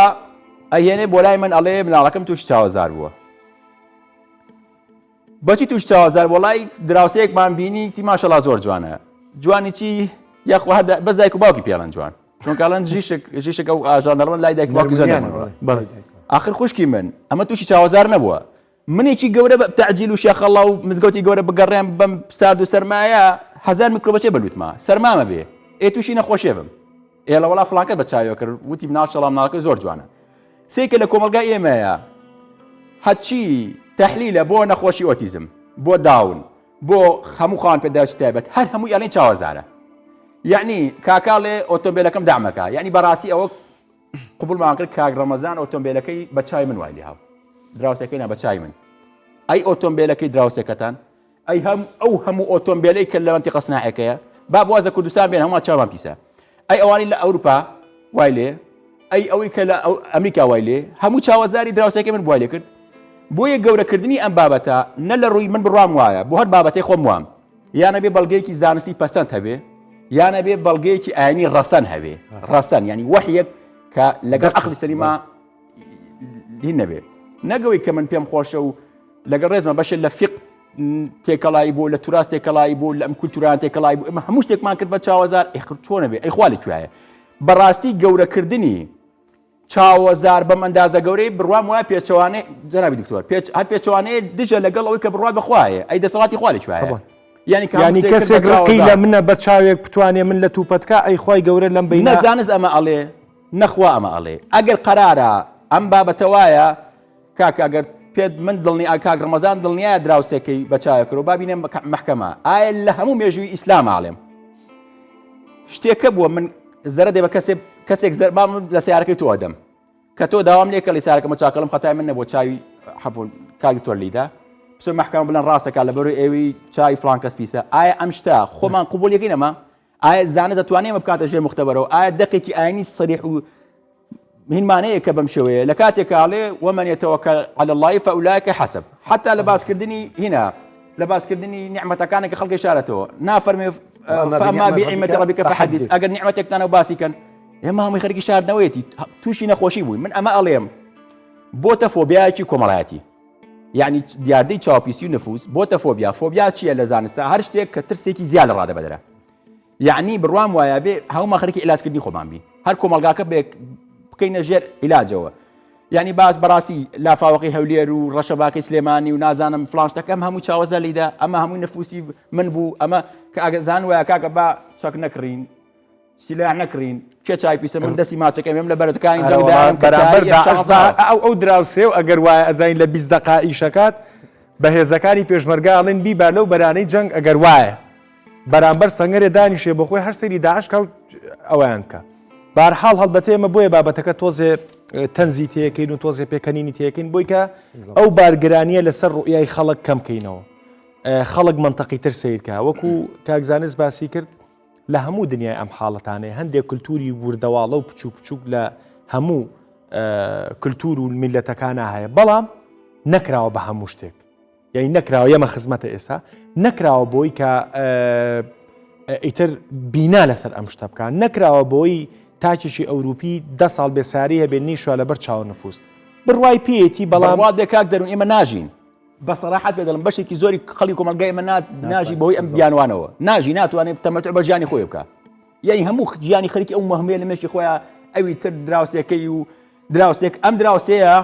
ئەهێنێ بۆ لای من ئەڵێ مناڵەکەم تووشی چاوەزار بووە بەچی تووشی چاوەزار وەڵای دراوسەیەکمان بینی تی ماشەڵا زۆر جوانە جوانی چی یاخوا بەس دایک و باوکی پێڵەن جوان چونکە ئەڵێن ژیشک ژیشک ئەو ئاژان دەڵێن لای دایک و باوکی زۆر نەمەوە ئاخر خوشکی من ئەمە تووشی چاوەزار نەبووە منێکی گەورە بە تەعجیل و شێخەڵا و مزگەوتی گەورە بگەڕێم بەم سارد و سەرمایە هەزار میکرۆبە چێ بە لوتما سەرمامە بێ ئێ تووشی نەخۆشیێ بم ئێ لە وەڵا فڵانکەت بە چاویەوە کرد وتی مناڵ شەڵا مناڵەکە زۆر جوانە سێکە لە کۆمەڵگای ئێمەیە هەچی تەحلیلە بۆ نەخۆشی ئۆتیزم بۆ داون بۆ هەموو خاوەن پێداویستی تایبەت هەر هەمووی ئەڵێن چاوەزارە یعنی کاکاڵێ ئۆتۆمبیلەکەم دامەکە یعنی بەڕاستی ئەوە قبوڵمان کرد کاک ڕەمەزان ئۆتۆمبیلەکەی بە چای من وای لێهاو دراوسێکەی نا بە چای من ئەی ئۆتۆمبیلەکەی دراوسێکەتان ئەی هەم ئەو هەموو ئۆتۆمبیلەی کە لە مەنتیقە سناعەکەیە با بواز لە کوردستان بێن هەموو چاوان پیسە ئەی ئەوانی لە ئەوروپا وای لێ ئەی ئەوەی کە لە ئەمریکا وای لێ هەموو چاوەزاری دراوسێکەی من وای لێ کرد بۆیە گەورەکردنی ئەم بابەتە نە لە ڕووی من بڕوام وایە بۆ هەر بابەتەی خۆم وام یان ئەبێ بەڵگەیەکی زانستی پەسەند هەبێ یان ئەبێ بەڵگەیەکی ئاینی ڕەسەن هەبێ ڕەسەن یعنی وەحیەک کە لەگەڵ عەقڵی سەلیما هین نەبێ نەگەوەی کە من پێم خۆشە و لەگەڵ ڕێزمە بەشێ لە فیق. تێکەڵایی بۆ لە توراس تێکەڵایی بۆ لە ئەم کولتوران تێکەڵایی بوو ئێمە هەموو شتێکمان کرد بە چاوەزار ئێخر چۆنە بێ ئەی خوا لە کوێیە بەڕاستی گەورەکردنی چاوەزار بەم ئەندازە گەورەی بڕوام وایە پێچەوانەی جەنابی دکتۆر پێچ هەر پێچەوانەیە دژە لەگەڵ ئەوەی کە بڕوات بەخوایە ئەی دەسەڵاتی خوا لە کوێیە یعنی یعنی کەسێک ڕقی لە منە بە چاوێک بتوانێ من لە توپەتکە ئەی خوای گەورە لەم بینە نەزانست ئەمە ئەڵێ نەخوا ئەمە ئەڵێ ئەگەر قەرارە ئەم بابەتە وایە کاکە ئەگەر پێت من دڵنی کاک ڕەمەزان دڵنیایە دراوسێکەی بە چاوێک کرد و با بینێم مەحکەمە ئایا لە هەموو مێژووی ئیسلام ئاڵێم شتێکە بووە من زەرە دێ بە کەسێک کەسێک زەر با من لە سیارەکەی تۆ ئەدەم کە تۆ داوام لێکە لە سیارەکەمە چاکەڵم خەتای من نەبوو چاوی حەفون کاک دکتۆر لیدا بچم مەحکەمە بڵێن ڕاستەکە لە بەرەی ئێوی چاوی فڵان کەس پیسە ئایا ئەم شتە خۆمان قوبوڵیەکەین ئەمە ئایا زانست دەتوانێت ئەمە بکاتە ژێر مختبەرەوە ئایا دەقێکی ئاینی سەریح و هینمانەیە کە بەم شێوەیە لە کاتێک ئاڵێ ومن يتوکل على الله فأولئك حسب حتا لە باسکردنی هینا لە باسکردنی نیعمەتەکانە کە خەڵکی شارەتەوە نافەرمێ فأما بنعمة ربك فحدث ئەگەر نیعمەتێکتانە و باسی کەن ئێمە هەمووی خەریکی شاردنەوەیەتی تووشی نەخۆشی بووین من ئەمە ئەڵێم بۆتە فۆبیایەکی کۆمەڵایەتی یعنی دیاردەی چاوپیسی و نفوس بۆتە فۆبیا فۆبیا چییە لە زانستە هەر شتێک کە ترسێکی زیاد لە ڕادە بەدەرە یەعنی بڕوام وایە بێ هەموومان خەریکی عیلاجکردنی خۆمان بین هەر کۆمەڵگاکە بێ بکەینە ژێر عیلاجەوە یعنی باش بەڕاستی لافاوەکەی هەولێر و ڕەشەباکەی سلێمانی و نازانم فلان شتەکەم هەموو چاوەزە لیدا ئەمە هەمووی نفوسی من بوو ئەمە کە ئەگەزان وایە کاکە با چەک نەکڕین سیلاح نەکڕین کێ چای پیسە من دەستی ماچەکەم لە بەرەکانی جەنگدایان بەرامبەر ئەو ئەو دراوسێ و ئەگەر وایە ئەزانین لە 20 دقا ئیشەکات بە هێزەکانی پێشمەرگە ئەڵێن بیبا لەو بەرانەی جەنگ ئەگەر وایە بەرامبەر سەنگەرێ دانیشێ بۆ خۆی هەر سەیری داعش کا و ئەویان بکە بارحاڵ هەڵبەتە ئێمە بۆیە بابەتەکە تۆزێ تەنزی تێکەین و تۆزێ پێکەنینی تێکەین بۆی کە ئەو بارگرانیە لەسەر ڕوئیای خەڵک کەم کەینەوە خەڵک منطقی تر سیرکە وەکو کاکزانست باسی کرد لە هەموو دنیای ئەم حاڵەتانەی هەندێک کللتوری وردەواڵە و بچوو بچووک لە هەموو کللتور و میلەتەکانە هەیە بەڵام نەکراوە بە هەموو شتێک یانی نەکراوە یەمە خزمەتە ئێسا نەکراوە بۆی کە ئیتر بینا لەسەر ئەم شتە بکە نەکراوە بۆی تاکێکی ئەوروپی ده ساڵ بێساری هەبێ نیشوە لەبەر چاوە نفوس بڕوای پێیەتی بەڵام وا دێ کاک دەروون ئێمە ناژین بە سەراحەت پێ دەڵم بەشێکی زۆری خەڵی کۆمەڵگای ئێمە ناژی بەهۆی ئەم بیانوانەوە ناژی ناتوانێت تەمەتع بە ژیانی خۆی بکە یعنی هەموو ژیانی خەریکی ئەو مەهمەیە لە مێشکی خۆیان ئەوی تر دراوسێکەی و دراوسێک ئەم دراوسێیە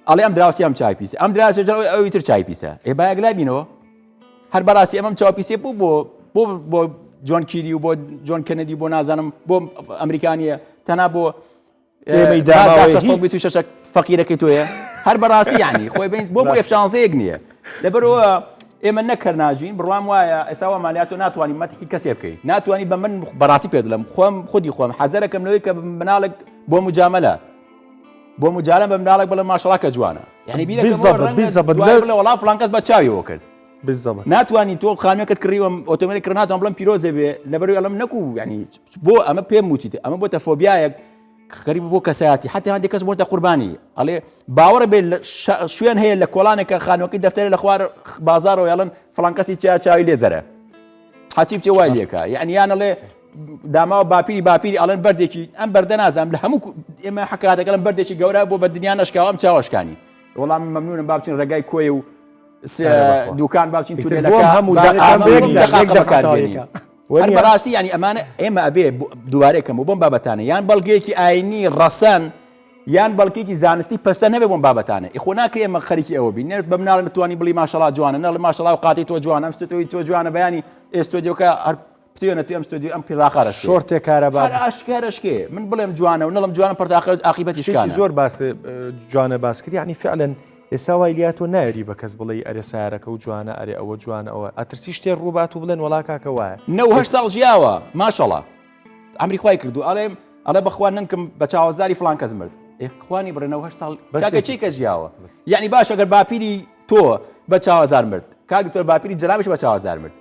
ئەڵێ ئەم دراوسێ ئەم چای پیسە ئەم دراوسێ جەڵ ئەوی تر چای پیسە ئێ با یەکلا بینەوە هەر بەڕاستی ئەمەم چاو پیسێ بوو بۆ بۆ بۆ جۆن کیری و بۆ جۆن کەنەدی بۆ نازانم بۆ ئەمریکانیە تەنها بۆ ئێمەی داماوەی 626 فەقیرەکەی تۆیە هەر بەڕاستی یعنی خۆی بین بۆ بۆ ئێف شانزەیەک نییە لەبەرەوە ئێمە نەکەر ناژین بڕوام وایە ئێستا وا مالیاتۆ ناتوانانی مەتحی کەسێ بکەی ناتوانانی بە من بەڕاستی پێ بڵم خۆم خودی خۆم حەزەرەکەم لەوەی کە مناڵێک بۆ مجاملە بۆ مجالە بە مناڵێک بڵێ ماشەڵا کە جوانە یعنی بیرەکەم بڵێ وەڵا فڵان کەس بە چاویەوە کرد بالضبط ناتوانانی تۆ خانووەکەت کڕیوە ئۆتۆمبیل کڕ ناتوانم بڵێم پیرۆزە بێ لەبەرەوەی ئەڵێم نەکو یعنی بۆ ئەمە پێم وتیت ئەمە بۆتە فۆبیایەک غەریب بۆ کەسایەتی حتی هەندێک کەس بۆتە قوربانی ئەڵێ باوەڕە بێ شوێن هەیە لە کۆڵانێکە خانووەکەی دەفتەرە لە خوار بازارەوە یاڵن فڵان کەسی چیا چاوی لێ زەرە حەچی بچێ وای لێکە یعنی یان ئەڵێ داماوە باپیری باپیری ئەڵێن بەردێکی ئەم بەردە نازانم لە هەموو ئێمە حکاتەکەڵم بەردێکی گەورە بۆ بە دنیا نەشکاوە ئەم چاوەشکانی وەڵام ممنونم با بچین ڕێگای کۆیە و دوکان با بچین تونێلەکە هەموو بەکاربێنین هەر بەڕاستی ینی ئەمانە ئێمە ئەبێ دووارێکم و بۆم بابەتانە یان بەڵگەیەکی ئاینی ڕەسەن یان بەڵکێکی زانستی پەسە نەبێ بۆم بابەتانە ئیخۆ ناکرێ ئێمە خەریکی ئەوە بین نێت بە مناڵ نتوانانی بڵی ماشەڵا جوانە نەڵێ ماشەڵا و قاتی تۆ جوانە ئەم ستۆی تۆ جوانە بەیانی ئێستۆدیۆکە هەر بتوێنە ئەم ستۆدیۆ ئەم پیڕاخە رەشکێ شۆرتێ کارەبا هەر ئاشکێ رەشکێ من بڵێم جوانە و نەڵم جوانە پەرداخە ئاقیبەتی شتێکی شکانە زۆر باس جوانە باس کرد یعنی فعلا ئێستا وای لیا تۆ نایەری بە کەس بڵێی ئەرێ سیارەکە و جوانە ئەرێ ئەوە جوانە ئەوە ئەترسی شتێ ڕووبات و بڵێن وەڵا کاکە وایە 98 ساڵ ژیاوە ماشەڵا ئەمری خوای کردو ئەڵێم ئەڵێ بەخوا نەنکم بە چاوەزاری فلان کەس مرد ئێ خوانی بڕێ 98 ساڵ کاکە چی کەس ژیاوە یعنی باش ئەگەر باپیری تۆ بە چاوەزار مرد کاک دکتۆر باپیری جەنابیش بە چاوەزار مرد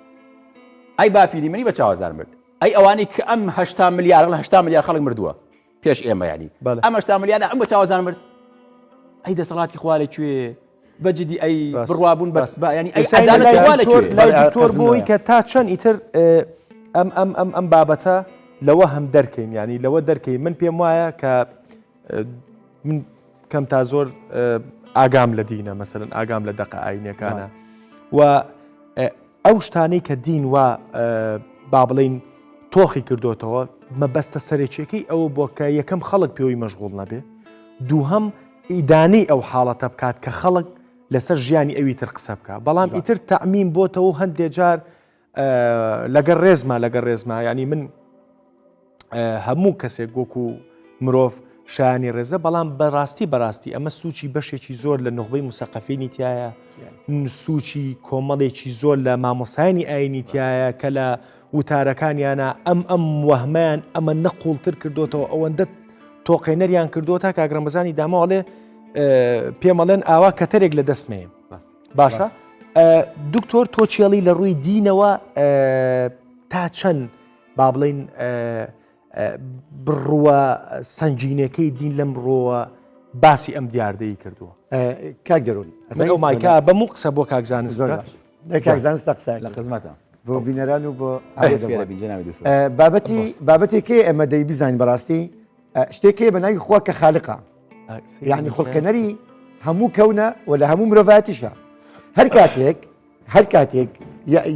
ئەی باپیری منی بە چاوەزار مرد ئەی ئەوانەی کە ئەم هەشتا ملیار هەشتا ملیار خەڵک مردووە پێش ئێمە ینی ئەم هەشتا ملیارە ئەم بە چاوەزار مرد ئەی دەسەڵاتی خوا لە کوێ بەجدی ئەی بڕوابوون بە ینی ئەی عەدالەتی خوا لە کوێ لای دکتۆر بۆی کە تا چەند ئیتر ئەم ئەم ئەم ئەم بابەتە لەوە هەم دەرکەین ینی لەوە دەرکەین من پێم وایە کە من کەم تا زۆر ئاگام لە دینە مەسەرن ئاگام لە دەقە ئاینەکانە و. ئەو شتانەی کە دین وا با بڵین تۆخی کردوتەوە مەبەستە سەرەکیەکەی ئەوە بووە کە یەکەم خەڵک پێوەی مەشغوڵ نەبێ دووهەم ئیدانەی ئەو حاڵەتە بکات کە خەڵک لەسەر ژیانی ئەوی تر قسە بکە بەڵام ئیتر تەعمیم بۆتەوە هەندێ جار لەگەر ڕێزما لەگەر ڕێزما ینی من هەموو کەسێک وەکو مرۆڤ شایانی ڕێزە بەڵام بەڕاستی بەڕاستی ئەمە سوچی بەشێکی زۆر لە نوخبەی مسەقەفینی تایە سوچی کۆمەڵێکی زۆر لە مامۆسایانی ئاینی تایە کە لە وتارەکانیانە ئەم ئەم وەهمەیان ئەمە نەقوڵتر کردوتەوە ئەوەندە تۆقێنەریان کردووە تا کاگرەمەزانی داماڵێ پێمەڵێن ئاوا کەتەرێک لە دەستمەیە باشە دکتۆر تۆ چێڵی لە ڕووی دینەوە تا چەند با بڵین بڕوە سەنگینەکەی دین لەم ڕۆوە باسی ئەم دیاردەی کردووە کاک دەرون ئەو مایکا بەم و قسە بۆ کاک زانست کاک زانست قسە لە خزمەتە بۆ بینەران و بۆ بابەتی بابەتێکی ئێمە دەی بزانین بەڕاستی شتێک هەیە بە ناوی خوا کە خالقە یعنی خوڵقێنەری هەموو کەونە و لە هەموو مرۆڤاتیشە هەر کاتێک هەر کاتێک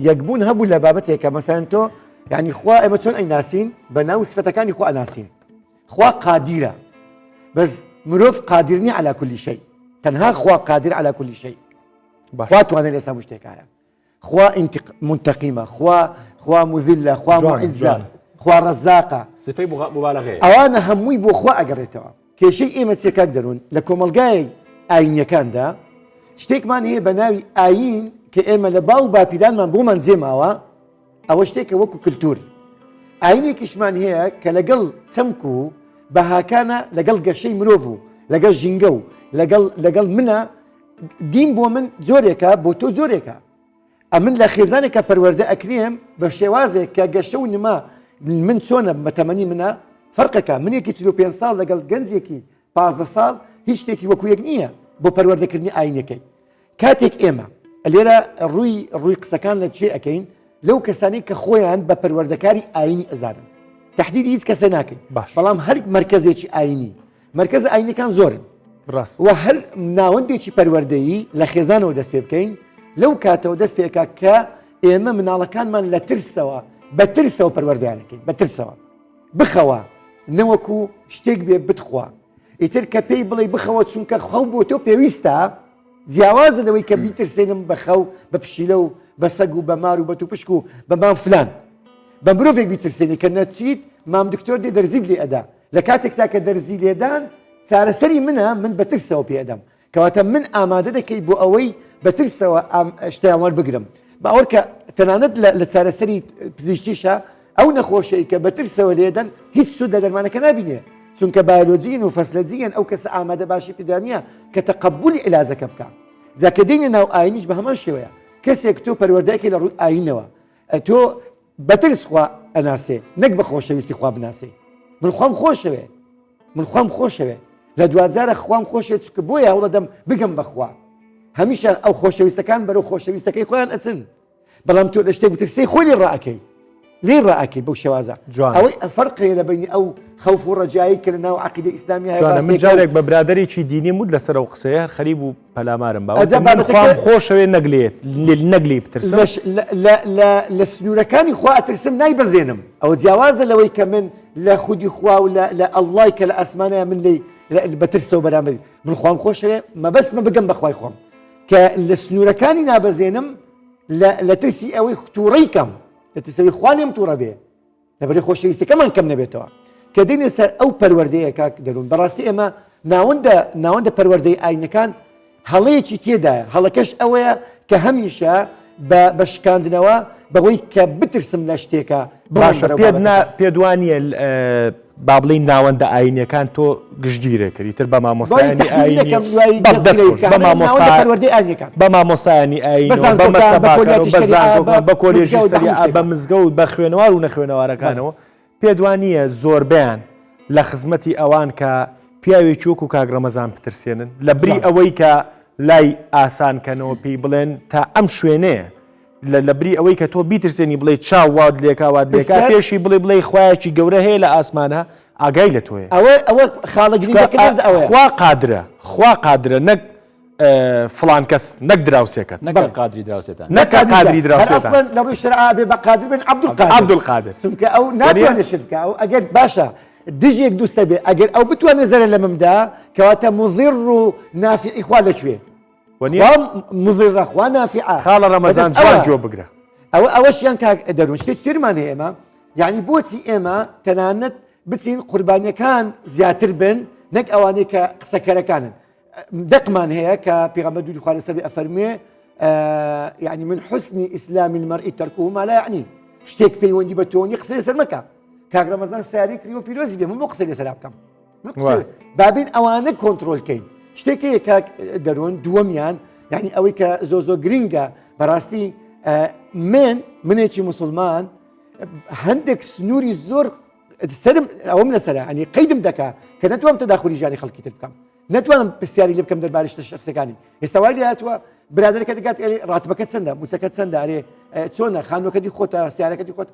یەکبوون هەبوو لە بابەتێکە مەسەن تۆ یعنی خوا ئێمە چۆن ئەیناسین بە ناو سفەتەکانی خوا ئەناسین خوا قادیرە بەس مرۆڤ قادرنی علا کولی شەی تەنها خوا قادر علا کولی شەی خوا توانێت لەسا شتێکایە خوا منتەقیمە خوا خوا مذلە خوا معزە خوا ڕەزاقە سفەی مبالغەیە ئەوانە هەمووی بۆ خوا ئەگەڕێتەوە کێشەی ئێمە چیە کاک دەروون لە کۆمەڵگای ئاینیەکاندا شتێکمان هەیە بە ناوی ئاین کە ئێمە لە باو باپیرانمان بۆمان جێماوە ئەوە شتێکە وەکو کللتور ئاینێکیشمان هەیە کە لەگەڵ چەمک و بەهاکانە لەگەڵ گەشەی مرۆڤ و لەگەڵ ژینگە و لەگەڵ لەگەڵ منە دین بۆ من جۆرێکە بۆ تۆ جۆرێکە ئەمن لە خێزانێکە پەروەردە ئەکرێم بە شێوازێک کە گەشە و نما من چۆنە بە تەمەنی منە فەرقەکە منێکی 45 ساڵ لەگەڵ گەنجێکی 15 ساڵ هیچ شتێکی وەکو یەک نییە بۆ پەروەردەکردنی ئاینەکەی کاتێک ئێمە لێرە ڕووی ڕووی قسەکان لە چێ ئەەکەین لەو کەسانی کە خۆیان بە پەروەردەکاری ئاینی ئەزانن تهدیدی هیچ کەسە ناکەین بەڵام هەر مرکزێکی ئاینی مەرکەزە ئاینیەکان زۆرن ڕاست و هەر ناوەندێکی پەروەردەیی لە خێزانەوە دەست پێ بکەین لەو کاتەوە دەست پێکا کە ئێمە مناڵەکانمان لە ترسەوە بە ترسەوە پەروەردەیانەکەین بە ترسەوە بخەوە نەوەکو شتێک بێ بتخوا ئیتر کە پێی بڵێ بخەوە چونکە خەو بۆ تۆ پێویستە جیاوازە لەوەی کە بیترسێنم بە خەو بە پشیلە و بە سەگ و بە مار و بە توپشک و بە مام فلان بە مرۆڤێک بیترسێنی کە نەچیت مام دکتۆر دێ دەرزیت لێ ئەدا لە کاتێکدا کە دەرزی لێدان چارەسەری منە من بە ترسەوە پێ ئەدەم کەواتە من ئامادە دەکەی بۆ ئەوەی بە ترسەوە شتیان وەربگرم باوەڕ کە تەنانەت لە چارەسەری پزیشتیشە ئەو نەخۆشەی کە بە ترسەوە لێدەن هیچ سوود لە دەرمانەکە نابینێ چونکە بایۆلۆجیین و فەسلەجیین ئەو کەسە ئامادە باشی پێدانە کە تەقبولی عیلاجەکە بکە جا کە دێنە ناو ئاینیش بە هەمان شێوەیە کەسێک تۆ پەروەردەکەی لە ڕووی ئاینەوە تۆ بە ترس خوا ئەناسێ نەک بە خۆشەویستی خوا بناسێ من خوام خۆشەوێ من خوام خۆشەوێ لە دواجارە خوام خۆشێ چکە بۆیە هەوڵەدەم بگەم بەخوا هەمیشە ئەو خۆشەویستەکان بەرەو خۆشەویستەکەی خۆیان ئەچن بەڵام تۆ لە شتێک بترسی خۆی لێ ڕائەکەی لێ ڕائەکەی بەو شێوازە جوان ئەوەی فەرق هەیە لە بینی ئەو خەوف و ڕەجایی کە لە ناو عەقیدەی ئیسلامی هەیە جوانە من باسێکە و جارێک بە برادەرێکی دینیم وت لەسەر ئەو قسەیە هەر خەریک بوو پەلامارم با ئەجا وتم من بابەتەکە خوام خۆشەوێ نەک لێت نەک لێی بترسم لەش لە لە لە لە سنوورەکانی خوا ئەترسم نایبەزێنم ئەوە جیاوازە لەوەی کە من لە خودی خوا و لە لە ئەڵڵای کە لە ئاسمانەیە من لێی بە ترسەوە بەرامبەری من خوام خۆشەوێ مەبەستمە بگەم بە خوای خۆم کە لە سنوورەکانی نابەزێنم لە لە ترسی ئەوەی تووڕەی کەم لە ترسی ئەوەی خوا لێم تووڕە بێ لەبەری خۆشەویستەکەمان کەم نەبێتەوە کە دێنە سەر ئەو پەروەردەیە کاک دەروون بەڕاستی ئێمە ناوەندە ناوەندە پەروەردەی ئاینەکان هەڵەیەکی تێدایە هەڵەکەش ئەوەیە کە هەمیشە بە بە شکاندنەوە بەوەی کە بترسم لە شتێکە باشە پێت نا پێت وانییە با بڵێین ناوەندە ئاینیەکان تۆ گشتگیرێ کرد ئیتر بە مامۆستایانی ئاینی بە مامۆستا بە مامۆستایانی ئاینی بە مەسەباکان و بە زانکۆکان بە کۆلێژی شەریعە بە مزگەوت بە خوێنەوار و نەخوێنەوارەکانەوە پێت وانییە زۆربەیان لە خزمەتی ئەوان کە پیاوێکی وەکو کاک ڕەمەزان بترسێنن لە بری ئەوەی کە لای ئاسان کەنەوە پێی بڵێن تا ئەم شوێنەیە لە لەبری ئەوەی کە تۆ بیترسێنی بڵێی چاو وات لێکا وات لێکا پرسیار- پێشی بڵێ بڵێی خوایەکی گەورە هەیە لە ئاسمانە ئاگای لە تۆیە ئەوە ئەوە خاڵە چونکە گرنگەکە لێرەدا ئەوەیە خوا قادرە خوا قادرە نەک. فڵان کەس نەک دراوسێکەت. نەک قادری دراوسێتان. نەک قادری دراوسێتان. هەر ئەسڵەن لە ڕووی شەرعا بێ بە قادر بن عەبدولقادر. عەبدولقادر. چونکە ئەو ناتوانێت شت بکا ئەو ئەگەر باشە دژێک دوستە بێ ئەگەر ئەو بتوانێت زەرەر لە من بدا کەواتە مضر و نافعی خوا لە کوێ؟ خوا مضرە خوا نافعە. خاڵە ڕەمەزان جوان گوێ بگرە. ئەوە ئەوەشیان کاک دەروون شتێکی ترمان هەیە ئێمە یعنی بۆچی ئێمە تەنانەت بچین قوربانیەکان زیاتر بن نەک ئەوانەی کە قسەکەرەکانن دەقمان هەیە کە پێغەمبەر دوری خوا لەسەر بێ ئەفەرموێ یعنی من حسنی ئیسلامی المرء ترکه ما لا یعنی شتێک پەیوەندی بە تۆ نیە قسەی لەسەر مەکە کاک ڕەمەزان سیارەی کڕیوە پیرۆزی بێ من بۆ قسەی لەسەر بکەم من قسە بابین ئەوانە کۆنترۆل کەین شتێک هەیە کاک دەرون دووەمیان یعنی ئەوەی کە زۆر زۆر گرنگە بەڕاستی من منێکی مسلمان هەندێک سنووری زۆر سەرم ئەوەم لەسەرە ئەنی قەیدم دەکا کە نەتوانم تەداخولی ژیانی خەڵکی تر بکەم نەتوانم پرسیاری لێ بکەم دەربارەی شتە شخصەکانی ئێستا وای لێ هاتووە برادەرەکە دەگات ئەرێ ڕاتبەکە چەندە موچەکە چەندە ئەرێ چۆنە خانووەکەتی خۆتە سیارەکەتی خۆت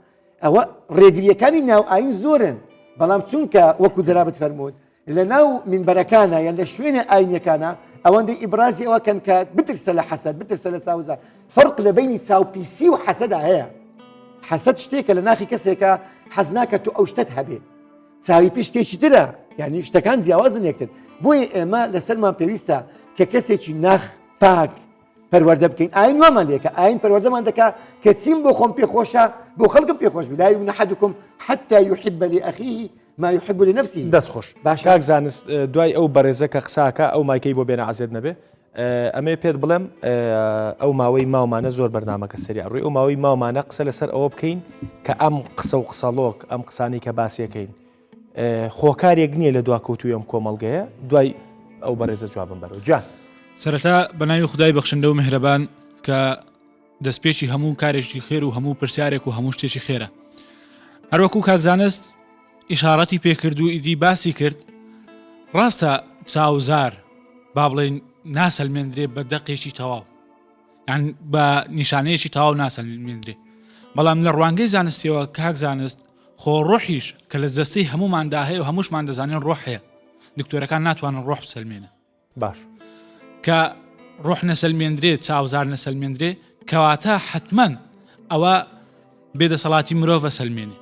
ئەوە ڕێگریەکانی ناو ئاین زۆرن بەڵام چونکە وەکو جەنابت فەرمووت لە ناو مینبەرەکانە یان لە شوێنە ئاینیەکانە ئەوەندەی ئیبرازی ئەوە کەن کە بترسە لە حەسەد بترسە لە چاوزە فەرق لە بینی چاوپیسی و حەسەدا هەیە حەسەد شتێکە لە ناخی کەسێکە حەز ناکە تو ئەو شتت هەبێ چاوی پی شتێکی ترە یعنی شتەکان جیاوازن یەکتر بۆیە ئێمە لەسەرمان پێویستە کە کەسێکی ناخ پاک پەروەردە بکەین ئاین وامان لێکە ئاین پەروەردەمان دەکا کە چیم بۆ خۆم پێخۆشە بۆ خەڵکم پێخۆش بی لا يؤمن أحدكم حتى يحب لأخيه ما يحب لنفسه دەست خۆش باشە کاک زانست دوای ئەو بەڕێزە کە قساکە ئەو مایکەی بۆ بێنە عەزێت نەبێ ئەمەیە پێت بڵێم ئەو ماوەی ماومانە زۆر بەرنامەکە سەری ڕووی ئەو ماوەی ماومانە قسە لەسەر ئەوە بکەین کە ئەم قسە و قسەڵۆک ئەم قسانی کە باسیەکەین خۆکارێک نییە لە دواکەوتوی ئەم کۆمەڵگەیە دوای ئەو بەڕێزە جوابم بەرەوە جان. سەرەتا بە ناوی خودای بەخشندە و میهرەبان کە دەستپێکی هەموو کارێکی خێر و هەموو پرسیارێک و هەموو شتێکی خێرە هەروەکو کاک زانست ئیشاڕەتی پێکرد و ئیدی باسی کرد ڕاستە چاوزار با بڵێن ناسەلمێندرێ بە دەقێکی تەواو یان بە نیشانەیەکی تەواو ناسەلمێندرێ بەڵام لە ڕوانگەی زانستیەوە کاک زانست خۆ ڕۆحیش کە لە جەستەی هەمووماندا هەیە و هەمووشمان دەزانین ڕۆح هەیە دکتۆرەکان ناتوانن ڕۆح بسەلمێنن باش کە ڕۆح نەسەلمێندرێ چاوزار نەسەلمێندرێ کەواتە حتمما ئەوە بێدەسەڵاتی مرۆڤە سەلمێنێ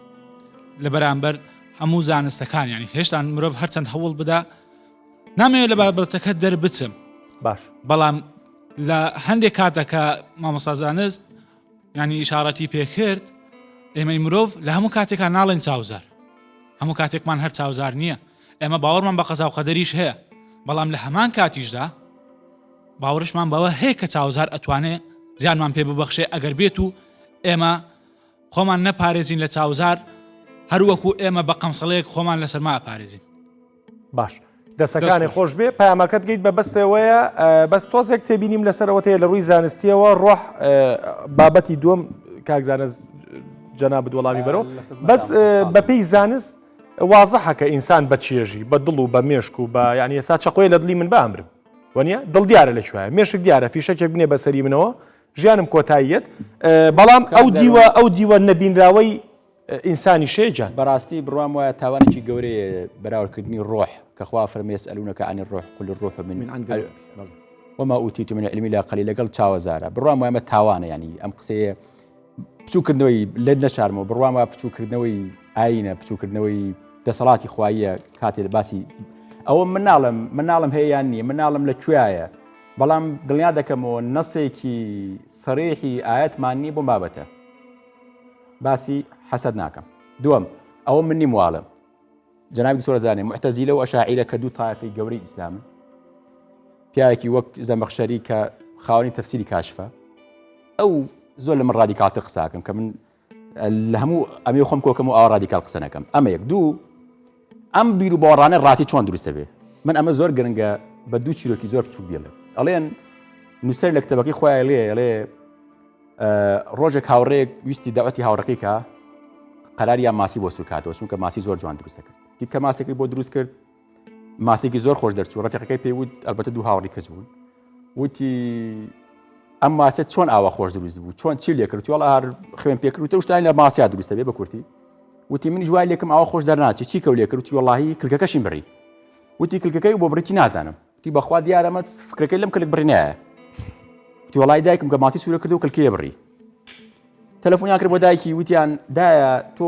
لە بەرامبەر هەموو زانستەکان ینی هێشتان مرۆڤ هەرچەند هەوڵ بدا نامەوێت لە بابەتەکە دەربچم باش بەڵام لە هەندێک کاتەکە مامۆستا زانست ینی ئیشارەتی پێکرد ئێمەی مرۆڤ لە هەموو کاتێکا ناڵێن چاوزار هەموو کاتێکمان هەر چاوزار نییە ئێمە باوەڕمان بە قەزا و قەدەریش هەیە بەڵام لە هەمان کاتیشدا باوەڕشمان بەوە هەیە کە چاوزار ئەتوانێ زیانمان پێ ببەخشێ ئەگەر بێت و ئێمە خۆمان نەپارێزین لە چاوزار هەروەکو ئێمە بە قەمسەڵەیەک خۆمان لە سەرما ئەپارێزین. باش دەسەکانی خۆش بێ پامەکەت گەیت بە بەستەوەیە بەس تۆزێک تێبینیم لەسەرەوە هەیە لە ڕووی زانستیەوە ڕۆح بابەتی دووەم کاک زانست جەنابت وەڵامی بەرەوە بەس بەپێی زانست وازحە کە ئینسان بە چێژی بە دڵ و بە مێشک و بە یعنی ئێستا چەقۆی لە دڵی من بامرم وەنیە دڵ دیارە لە کوایە مێشک دیارە فیشەکێک بنێ بەسەری منەوە ژیانم کۆتاییەت بەڵام ئەو دیوە ئەو دیوە نەبینراوەی ئینسانی شێ جان. بەڕاستی بڕوام وایە تاوانێکی گەورەیە بەراوردکردنی ڕۆح کە خوا فەرمی یسئلونک عن الروح قل الروح من من عند ربي. بەڵێ. وما اوتیتم من العلم الا قلیل لەگەڵ چاوەزارە بڕوام وایە ئەمە تاوانە یعنی ئەم قسەیە بچووکردنەوەی لێت نەشارمەوە بڕوام وایە بچووکردنەوەی ئاینە بچووکردنەوەی دەسەڵاتی خواییە کاتێ باسی ئەوە مناڵم مناڵم هەیە یان نییە مناڵم لە کوێیە بەڵام دڵنیا دەکەمەوە نەسێکی سەریحی ئاەتمان نییە بۆ بابەتە باسی حەسەد ناکەم دووەم ئەوە من نیم واڵم جەنابی دکتۆر زانێ معتەزیلە و ئەشاعیرە کە دوو تایفەی گەورەی ئیسلامن پیاوێکی وەک زەمەخشەری کە خاوەنی تەفسیری کاشفە ئەو زۆر لە من ڕادیکالتر قساکەم کە من لە هەموو ئەمێ خۆم کۆکەم و ئاوا ڕادیکال قسە نەکەم ئەمە یەک دوو ئەم بیر و باوەڕانە ڕاستی چۆن دروستە بێ من ئەمە زۆر گرنگە بە دوو چیرۆکی زۆر بچوک بێڵێ ئەڵێن نووسەر لە کتێبەکەی خۆیان لێ ئەڵێ ڕۆژێک هاوڕێک ویستی داوەتی هاوڕەکەی کە قەراریان ماسی بۆ سوکاتەوە چونکە ماسی زۆر جوان دروستە کرد دیکە ماسێکی بۆ دروست کرد ماسێکی زۆر خۆش دەرچوو ڕەفیقەکەی پێی وت ئەلبەتە دوو هاوڕی کەس بوون وتی ئەم ماسە چۆن ئاوا خۆش دروست بوو چۆن چی لێکرد وڵ هەر خوێن پێکرد و شتانی لە ماسیا دروستە بێ بە کورتی وتی منیش وای لێکم ئاوا خۆش دەرناچێ چی کەو لێکرد وتی وەڵاهی کلکەکەشیم بڕی وتی کلکەکەی بۆ بڕیتی نازانم. وتی بەخوا دیارە مە فکرەکەی لەم کلک بڕینایە. وتی وەڵای دایکم کە ماسی سوورە کردو کلکەیە بڕی. تەلەفۆنیان کرد بۆ دایکی وتیان دایە تۆ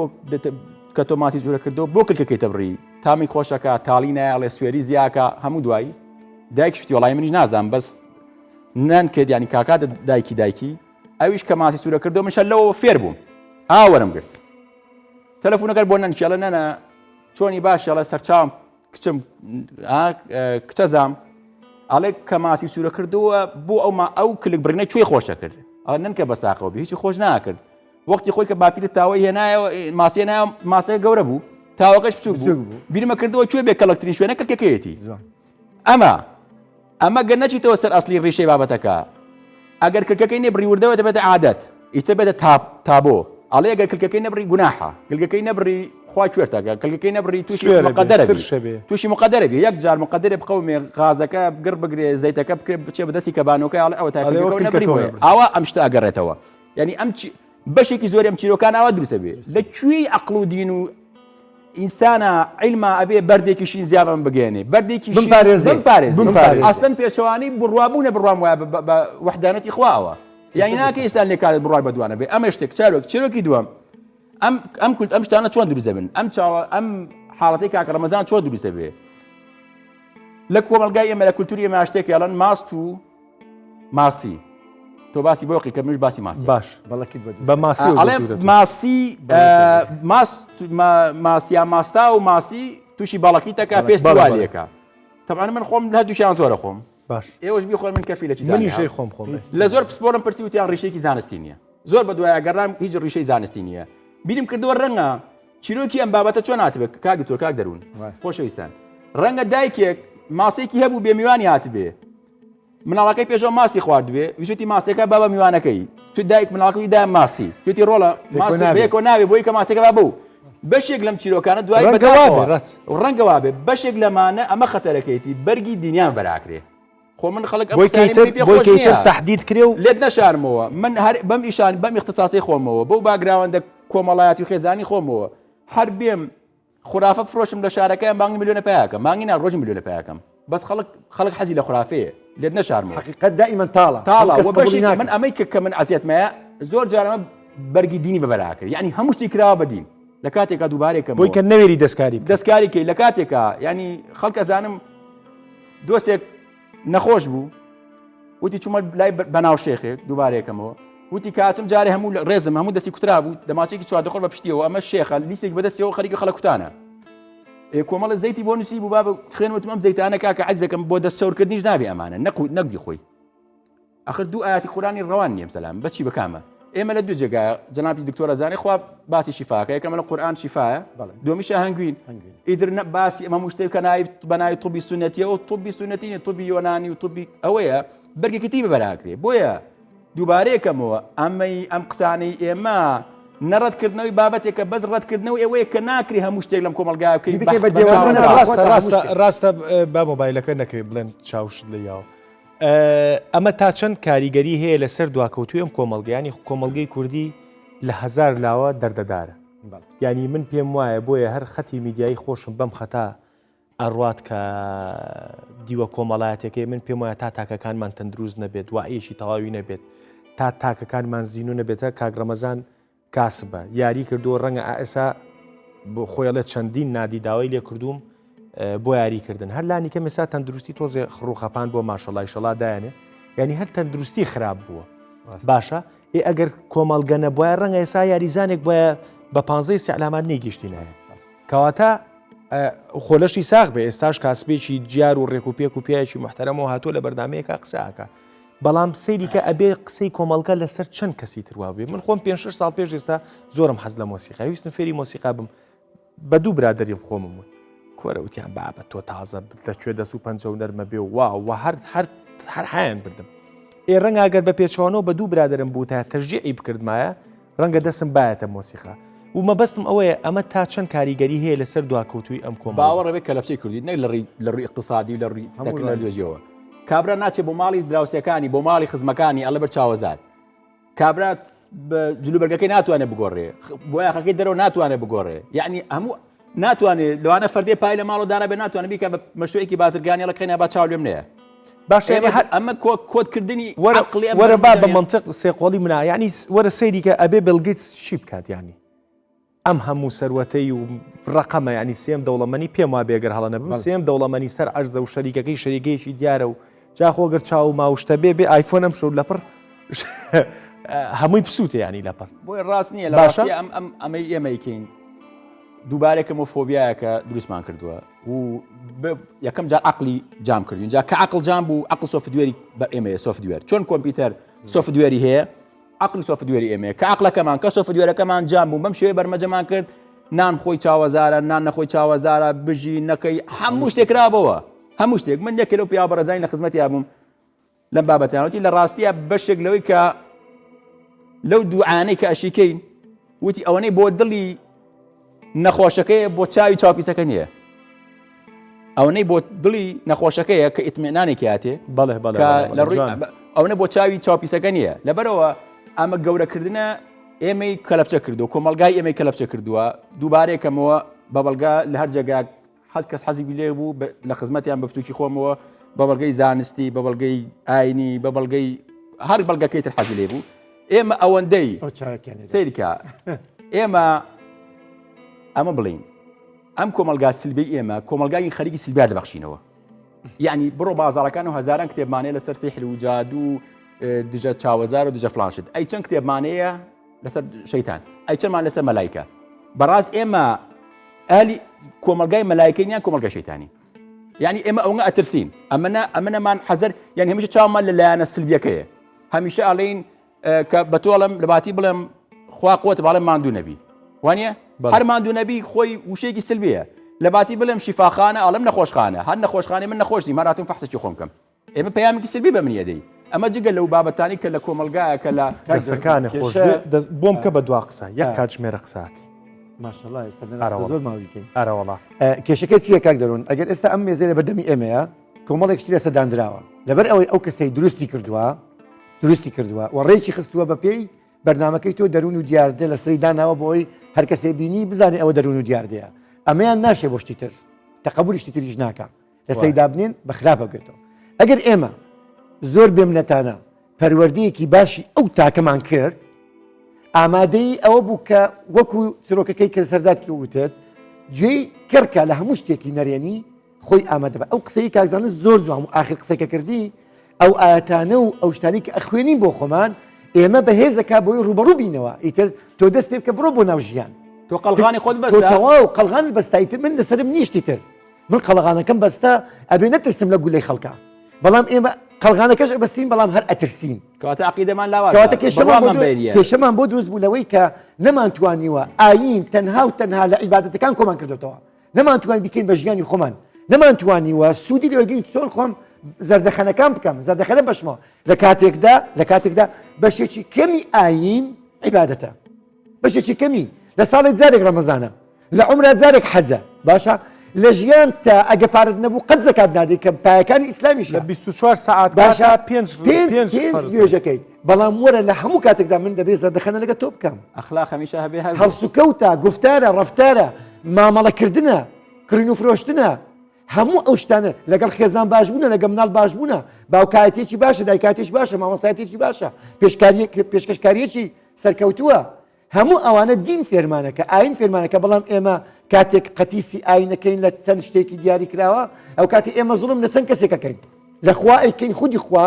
کە تۆ ماسی سوورە کردو بۆ کلکەکەی تەبڕی تامی خۆشەکە تاڵی نایەڵێ سوێری زیاکە هەموو دوایی دایکی شتی وەڵای منیش نازانم بەس نان کرد ینی کاکا دایکی دایکی ئەویش کە ماسی سوورە کردو منشە لەوە فێر بووم ئاوەرم گرت تەلەفۆنەکەر بۆ نەنکیڵە نەنە چۆنی باشێڵە سەرچاوم کچم کچەزام ئەڵێ کە ماسی سوورە کردووە بۆ ئەو ما ئەو کلک بڕینە کوێ خۆشە کرد ئەڵێ نەنکە بەساقەوە بێ هیچی خۆش ناکرد وەختی خۆی کە باپیرت تاوەی هێنایەوە ماسیە نایە ماسەکە گەورە بوو تاوەکەش بچوک بوو بیرمە کردەوە کوێ بێ کەڵکترین شوێنە کلکەکەیەتی ئەمە ئەمە گەر نەچیتەوە سەر ئەسلی ڕیشەی بابەتەکە ئەگەر کلکەکەی نەبڕی وردەوە دەبێتە عادەت ئیتر بێتە تاب تابۆ ئەڵێ ئەگەر کلکەکەی نەبڕی گوناحە کلکەکەی نەبڕی خوا کوێرتەکە کلکەکەی نەبڕی تووشی مقدرە بی تووشی مقدرە بی یەک جار مقدرە بقەومێ غازەکە گڕ بگرێ زەیتەکە بکرێ بچێ بەدەستی کەبانۆکە ئەڵێ ئەوە تا کلکەکە نەبڕی بۆیە ئاوا ئەم شتە ئەگەڕێتەوە یعنی ئەم بەشێکی زۆری ئەم چیرۆکان ئاوا دروستە بێ لە کوێی عەقڵ و دین و ئینسانە عیلما ئەبێ بەردێکی شین زیان بەم بگەێنێ بەردێکی شین بمپارێزێ. بمپارێزێ بمپارێزێ. ئەسڵەن پێچەوانەی بڕوابوونە بڕوام وایە بە- بە وەحدانەتی خواوە یانی ناکەی ئینسان لێ کارێت بڕوای بە دوانە بێ ئەمە شتێک چارۆک چیرۆکی دووەم ئەم ئەم کولت ئەم شتانە چۆن دروست دەبن ئەم چاوە ئەم حاڵەتەی کاکە ڕەمەزان چۆن دروست دەبێ لە کۆمەڵگای ئێمە لە کولتوری ئێمە شتێک ئەڵێن ماست و ماسی تۆ باسی بۆقی کە منش باسی ماسی باش بەڵکیت بە بە ماسی ئەڵێ ماسی ماست ماسیا ماستا و ماسی تووشی باڵەکی تەکە پێست والێکە طبعا من خۆم لە دووشیان زۆرە خۆم باش ئێوەش بیخۆن من کەفی لە چی منیش خۆم خۆم لە زۆر پسپۆرم پرسی وتیان ڕیشێکی زانستی نییە زۆر بە دوای گەڕام هیچ ڕیشەی زانستی نییە بیرم کردەوە ڕەنگە چیرۆکی ئەم بابەتە چۆن هاتبێت کاک دکتۆر کاک دەروون خۆشەویستان ڕەنگە دایکێک ماسێکی هەبوو بێ میوانی هاتبێ مناڵەکەی پێشەوە ماستی خواردبێ ویستی ماسیەکە با بە میوانەکەی تو دایک مناڵەکەی دا ماسی توتی ڕۆڵە ماسی بەیەکەوە ناوێ بۆی کە ماسیەکە با بوو بەشێک لەم چیرۆکانە دوای ڕەنگە وابێ بەشێک لەمانە ئەمە خەتەرەکەیتی بەرگی دینیان بەراکرێ خۆ من خەڵک ئەم قسانەی پێ خۆش نییە تهدید کرێ و لێت نەشارمەوە من هەر بەم ئیشان بەم اختصاصی خۆمەوە بەو باگراوەندە کۆمەڵایەتی و خێزانی خۆمەوە هەر بێم خورافە فرۆشم لە شارەکەیان مانگی ملیۆنە پیاکەم مانگی نا ڕۆژی ملیۆنە پیاکەم بەس خەڵک خەڵک حەزی لە خورافەیە لێت نەشارمەوە حقیقت دائما تاڵە تاڵە و بەشێکی من ئەمەی کە کە من ئەزیەتمەیە زۆر جارەمە بەرگی دینی بەبەراکرد یعنی هەموو شتی کراوە بە دین لە کاتێکا دووبارێکم بۆی کە نەوێری دەستکاری بکەی. دەستکاری کەی لە کاتێکا یعنی خەڵک ئەزانم دۆستێک نەخۆش بوو وتی چوومە لای بەناو شێخێک دووبارەیەکەمەوە وتی کاچم جارێ هەموو ڕێزم هەموو دەستی کوترا بوو دەماچێکی چواردەخۆر بە پشتیەوە ئەمە شێخە لیستێک بەدەستیەوە خەریکە خەڵک کوتانە ئێ کۆمەڵە زەیتی بۆ نووسی بوو بابە خوێن وتم ئەم زەیتانە کاکە عەزەکەم بۆ دەست چەورکردنیش نابێ ئەمانە نەکو نەک خۆی ئەخر دوو ئاەتی قورانی ڕەوان نییە سەلام بەچی بکامە ئێمە لە دوو جێگا جەنابی دکتۆرە زانێ خوا باسی شیفاکە یەکەمە لە قورئان شیفایە دووەمیشە هەنگوین ئیتر نە باسی ئەمە مشتێک کە ناوی بە ناوی طبی سوننەتیە و طبی سوننەتی نیە طبی یۆنانی و طبی ئەوەیە بەرگێکی تی بەبەراکرێ بۆیە دووبارەیەکەمەوە ئەمەی ئەم قسانەی ئێمە نەڕەتکردنەوەی بابەتێکە بەس ڕەتکردنەوە ئەوەیە کە ناکری هەموو شتێک لەم کۆمەڵگا بکەین بە ڕاستە ڕاستە با مۆبایلەکە نەکەوێت بڵێن چاوشت لە یاوە ئەمە تا چەند کاریگەری هەیە لەسەر دواکەوتوی ئەم کۆمەڵگە ینی کۆمەڵگەی کوردی لە هەزار لاوە دەردەدارە ینی من پێم وایە بۆیە هەر خەتی میدیایی خۆشم بەم خەتا ئەڕوات کە دیوە کۆمەڵایەتەکەی من پێم وایە تا تاکەکانمان تەندروست نەبێت وعیەکی تەواوی نەبێت تا تاکەکانمان زیینو نەبێتە کاک ڕەمەزان کاسبە یاری کردووە ڕەنگە ئائسا بۆ خۆی ئەڵێ چەندین نادی داوای لێ کردووم بۆ یاری کردن هەر لانی کەم ئێستا تەندروستی تۆزێ خڕوخەپان بۆ ماشەڵای شەڵا دایانێ یعنی هەر تەندروستی خراپ بووە باشە ئێ ئەگەر کۆمەڵگە نەبوایە ڕەنگە ئێستا یاریزانێک بایە بە پانزەی سیعلامات نەیگەشتینایە کەواتە خۆلەشی ساغ بێ ئێستاش کاسبێکی دیار و ڕێک و پێک و پیاوێکی محتەرەمەوە هاتووە لە بەرنمەیەکە قسە ئەکا بەڵام سەیری کە ئەبێ قسەی کۆمەڵگە لەسەر چەند کەسی تر وابێ من خۆم پێ شش ساڵ پێش ئێستا زۆرم حەز لە مۆسیقا ویستم فێری مۆسیقا بم بە دوو برادری خۆمم وت کۆرە وتیان بابە تۆ تازە لە کوێ دەست و پەنجە و نەرمە بێ و وا و هەر هەر هەر حیان بردم ئێ ڕەنگە ئەگەر بە پێچەوانەوە بە دوو برادرم بووتە تەشجیعی بکردمایە ڕەنگە دەستم بایەتە مۆسیقا و مەبەستم ئەوەیە ئەمە تا چەند کاریگەری هەیە لەسەر دواکەوتووی ئەم کۆمەڵگە. باوەڕە بێ کەلەپچەی کوردی نەک لە ڕووی لە ڕووی ئیقتسادی و لە ڕووی تەکنەلۆژیەوە کابرا ناچێ بۆ ماڵی دراوسێکانی بۆ ماڵی خزمەکانی ئەڵێ بەر چاوەزار کابرا جلوبەرگەکەی ناتوانێت بگۆڕێ بۆیاخەکەی دەرەوە ناتوانێت بگۆڕێ یعنی هەموو ناتوانێت لەوانە فەردێ پای لە ماڵەوە دانابێ ناتوانێت بیکە بە مەشروعێکی بازرگانی ئەڵێ قەینا با چاو لێم نەیە. باشە ئێمە هەر ئەمە کۆ کۆدکردنی وەرە عەقڵی ئەم وەرە با بە بەرمەجانیە. مەنتق سێقۆڵی منا یعنی وەرە سەیری کە ئەبێ بیل گەیتس چی بکات یعنی ئەم هەموو سەروەتەی و ڕەقەمە یعنی سێم دەوڵەمەنی پێم وابێ گەر هەڵە نەبم سێم دەوڵەمەنی سەر عەرزە و شەریکەکەی شەریکەیەکی دیارە و جا خۆ گەر چاو و ماوشتە بێ بێ ئایفۆن ئەم شەو لەپڕ هەمووی پسووتە یعنی لەپڕ بۆیە ڕاست نییە لە باشە؟ ڕاستی ئەم ئەم ئەمەی ئێمەیکەین دووبارەکەمەوە فۆبیایەکە دروستمان کردووە و یەکەم جار عقلی جام کردین جا کە عقل جام بوو عقل software ی بە ئێمەیە software چۆن کۆمپیوتەر software ی هەیە عقلی software ی ئێمەیە کە عقلەکەمان کە software ەکەمان جام بوو بەم شێوەیە بەرمەجەمان کرد نان خۆی چاوەزارە نان نەخۆی چاوەزارە بژی نەکەی هەموو شتێک کرابەوە هەموو شتێک من یەکێ لەو پیاوە بەڕێزانی لە خزمەتیا بووم لەم بابەتیان وتی لە ڕاستیە بەشێک لەوەی کە لەو دوعانەی کە ئەشیکەین وتی ئەوەنەی بۆ دڵی نەخۆشەکەیە بۆ چاوی چاوپیسەکە نییە ئەوەنەی بۆ دڵی نەخۆشەکەیە کە ئیتمئنانێکی هاتێ بەڵێ بەڵێ لە ڕووی ئەوەنە بۆ چاوی چاوپیسەکە نییە لەبەرەوە ئەمە گەورەکردنە ئێمەی کەلەپچە کردو کۆمەلگای ئێمەی کەلەپچە کردووە دووبارەیەکەمەوە بە بەڵگا لە هەر جێگا هەر کەس حەزی لێ بوو لە خزمەتیان بە بچوکی خۆمەوە بە بەڵگەی زانستی بە بەڵگەی ئاینی بە بەڵگەی هەر بەڵگەکەی تر حەزی لێ بوو ئێمە ئەوەندەی سیرکە ئێمە ئەمە بڵین ئەم کۆمەلگا سلبی ئێمە کۆمەلگای خەریکی سلبیا دەبەخشینەوە یعنی بڕۆ بازارەکان و هەزاران کتێبمانەیە لەسەر سیحر و جادو دژە چاوەزار و دژە فلانشت ئەی چەند کتێبمانەیە لەسەر شەیتان ئەی چەندمان لەسەر مەلایکە بەڕاست ئێمە ئەهلی کۆمەلگای مەلایکەین یان کۆمەلگای شەیتانی یعنی ئێمە ئەوە ئەترسین ئەمەە ئەمەنەمان حەزەر یان هەمیشە چاومان لە لایەنە سلبیەکەیە هەمیشە ئەڵین کە بە تۆڵم لە باتی بڵێم خوا قوت باڵێ ماندوو نەبی وانە هەر ماندوو نەبی خۆی وشەیەکی سلبیە لە باتی بڵێم شیفاخانە ئەڵم نەخۆشخانە هەر نەخۆشخانەی من نەخۆش نیم هەراتم فەحسێکی خۆم کەم ئێمە پەیامێکی سلبی بە منی ئەدەی ئەمە جگە لەو بابەتانی کە لە کۆمەڵگایە کە لە دەسەکانە خۆش بۆم کە بە دوا قسە یەک کاتژمێرە قساکەی ماشەڵا ئێستا زۆر ماویکەین ئەرەوەڵا کێشەکە چییە کاک دەرون ئەگەر ئێستا ئەم مێزەیە بەردەمی ئێمەیە کۆمەڵێک شتی لەسەر دانراوە لەبەر ئەوەی ئەو کەسەی دروستی کردووە دروستی کردووە و ڕێکی خستووە بە پێی بەرنمەکەی تۆ دەروون و دیاردە لەسەری داناوە بۆی هەر کەسێ بینی بزانێ ئەوە دەروون و دیاردەیە ئەمەیان ناشێ بۆ شتی تر تەقەبولی شتی تریش ناکە لەسەری دابنێن بە خراپە بگرێتەوە ئەگەر ئێمە زۆر بێمنەتانە پەروەردەیەکی باشی ئەو تاکەمان کرد ئامادەی ئەوە بوو کە وەکو چرۆکەکەی کە سەردات وتت گوێی کڕکە لە هەموو شتێکی نەرێنی خۆی ئامادە بە ئەو قسەی کاکزانە زۆر جوان و ئاخر قسەکە کردی ئەو ئاەتانە و ئەو شتانی کە ئەخوێنین بۆ خۆمان ئێمە بەهێزەکە بۆی ڕوبەڕوو بینەوە ئیتر تۆ دەست پێ بکە بڕۆ بۆ ناو ژیان تۆ قەڵغانی خۆت بەستە تەواو قەڵغان بەستایتر من لەسەرم نیشتی تر من قەڵغانەکەم بەستە ئەبێ نەترسم لە گولەی خەڵکە بەڵام ئێمە قەڵغانەکەش ئەبەستین بەڵام هەر ئەترسین کەواتە عقیدەمان لاواز کەواتە کێشەمان بۆ کێشەمان بۆ دروست بوو لەوەی کە نەمانتوانیوە ئایین تەنها و تەنها لە عیبادەتەکان کۆمان کردوتەوە نەمانتوانی بیکەین بە ژیانی خۆمان نەمانتوانیوە سوودی لێوەرگین چۆن خۆم زەردەخەنەکان بکەم زەردەخەنە بەشمەوە لە کاتێکدا لە کاتێکدا بەشێکی کەمی ئایین عیبادەتە بەشێکی کەمی لە ساڵێک جارێک ڕەمەزانە لە عومرا جارێک حەجە باشە لە ژیان تا ئەگە پارت نەبوو قەت زەکات نادەی کە پایەکانی ئیسلامیشە لە 24 سەعات باشە پێنج پێنج پێنج نوێژەکەیت بەڵام وەرە لە هەموو کاتێکدا من دەبێ زەردەخەنە لەگە تۆ بکەم ئەخلاق هەمیشە هەبێ هەبێ هەڵسوکەوتە گوفتارە ڕەفتارە مامەڵەکردنە کڕین و فرۆشتنە هەموو ئەو شتانە لەگەڵ خێزان باش بوونە لەگە مناڵ باش بوونە باوکایەتێکی باشە دایکاتێکی باشە مامۆستایەتێکی باشە پێشکەشکاریەکی سەرکەوتووە هەموو ئەوانە دین فێرمانەکە ئاین فێرمانەکە بەڵام ئێمە کاتێک قەتیسی ئاینەکەین لە چەند شتێکی دیاری کراوە ئەو کاتی ئێمە زوڵم لە چەند کەسێکەکەین لە خوا ئەیکەین خودی خوا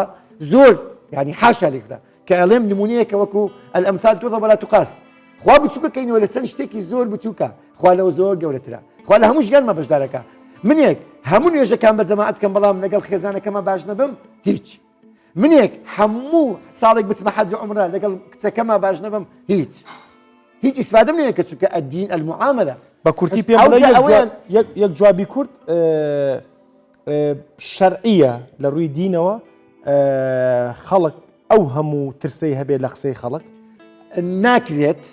زۆر ینی حاشا لێکدا کە ئەڵێم نمونەیەکە وەکو الامثال تضرب ولا تقاس خوا بچووکەکەینەوە لە چەند شتێکی زۆر بچووکە خوا لەوە زۆر گەورەترە خوا لە هەموو ژیانمە بەشدارەکە منێک هەموو نوێژەکان بە جەماعەت بکەم بەڵام لەگەڵ خێزانەکەمە باش نەبم هیچ منێک هەموو ساڵێک بچمە حەج و عومرە لەگەڵ کچەکەما باش نەبم هیچ هیچ ئیسفادەم نییە کە چونکە الدین المعاملە بە کورتی پێم بڵێ یەک جوابی کورت شەرعیە لە ڕووی دینەوە خەڵک ئەو هەموو ترسەی هەبێت لە قسەی خەڵک ناکرێت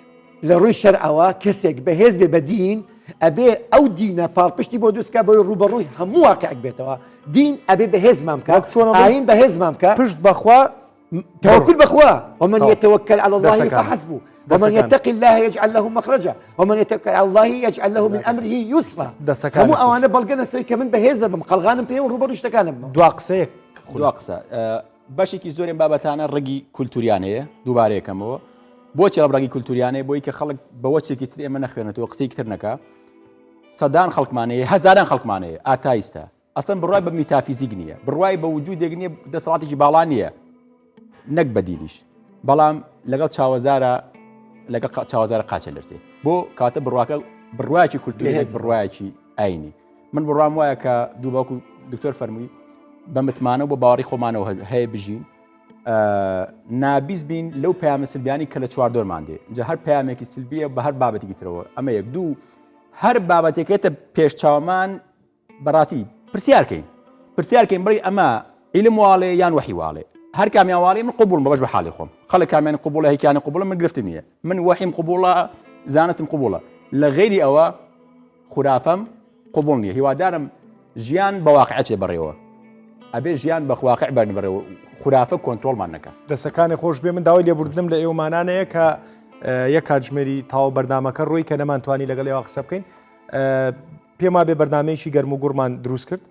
لە ڕووی شەرعەوە کەسێک بەهێز بێ بە دین ئەبێ ئەو دینە پاڵپشتی بۆ دروستکا بۆی ڕووبەڕووی هەموو واقعێک بێتەوە دین ئەبێ بەهێزمان بکات ئاین بەهێزمان بکە پشت بەخوا توکل بەخوا ومن يتوكل على الله فحسبه. ومن يتق الله يجعل له مخرجا ومن يتوكل على الله يجعل له من أمره يسرا دەسەکان هەموو ئەوانە بەڵگەنە سەری کە من بەهێزە بم قەڵغانم پێ و ڕووبەڕووی شتەکانم بم. دوا قسەیەک دوا قسە بەشێکی زۆرێن بابەتانە ڕەگی کولتوریان هەیە دووبارەیەکەمەوە بۆچی ڕەگی کولتوریانەیە بۆی کە خەڵک بەوە چێکی تر ئێمە نەخوێنێتەوە قسەی تر نەکا سەدان خەڵکمانەیە هەزاران خەڵکمانەیە ئاتایستە ئەسڵەن بڕوای بە میتافیزیک نییە، بڕوای بە وجودێک نییە، دەسەڵاتێکی باڵا نییە، نەک بە دینیش، بەڵام لەگەڵ چاوەزارە لەگەڵ چاوەزارە قاچە لەرزێ. بۆ کاتە بڕواکە بڕوایەکی کولتوری نەک بڕوایەکی ئاینی. من بڕوام وایە کە دوو باوکو دکتۆر فەرمووی بە متمانە و بە باوەڕی خۆمانەوە هەیە بژین نابیست بین لەو پەیامە سلبیانی کە لە چواردۆرمان دێ جا هەر پەیامێکی سلبیە بە هەر بابەتێکی ترەوە ئەمە یەک دوو هەر بابەتێکێتە پێش چاومان بەڕاستی پرسیار کەین پرسیار کەین بڵێ ئەمە عیلم واڵێ یان وەحی واڵێ هەر کامیان واڵێ من قبوڵم بەش بە حاڵی خۆم خەڵک کامیان قبوڵە هیچیان قبوڵە من گرفتم نییە من وەحیم قبوڵە زانستم قبوڵە لە غەیری ئەوە خورافەم قبوڵ نییە هیوادارم ژیان بە واقع چێ بەڕێوە ئەبێ ژیان بە واقع بەرن بەڕێوە خورافە کۆنترۆڵمان نەکە. دەسەکانی خۆش بێ من داوای لێبوردنم لە ئێوەمانانەیە کە یەک کاتژمێری تاو بەرنامەکە ڕۆی کە نەمانتوانی لەگەڵ ئێوە قسە بکەین پێم وابێ بەرنامەیەکی گەرم و گوڕمان دروست کرد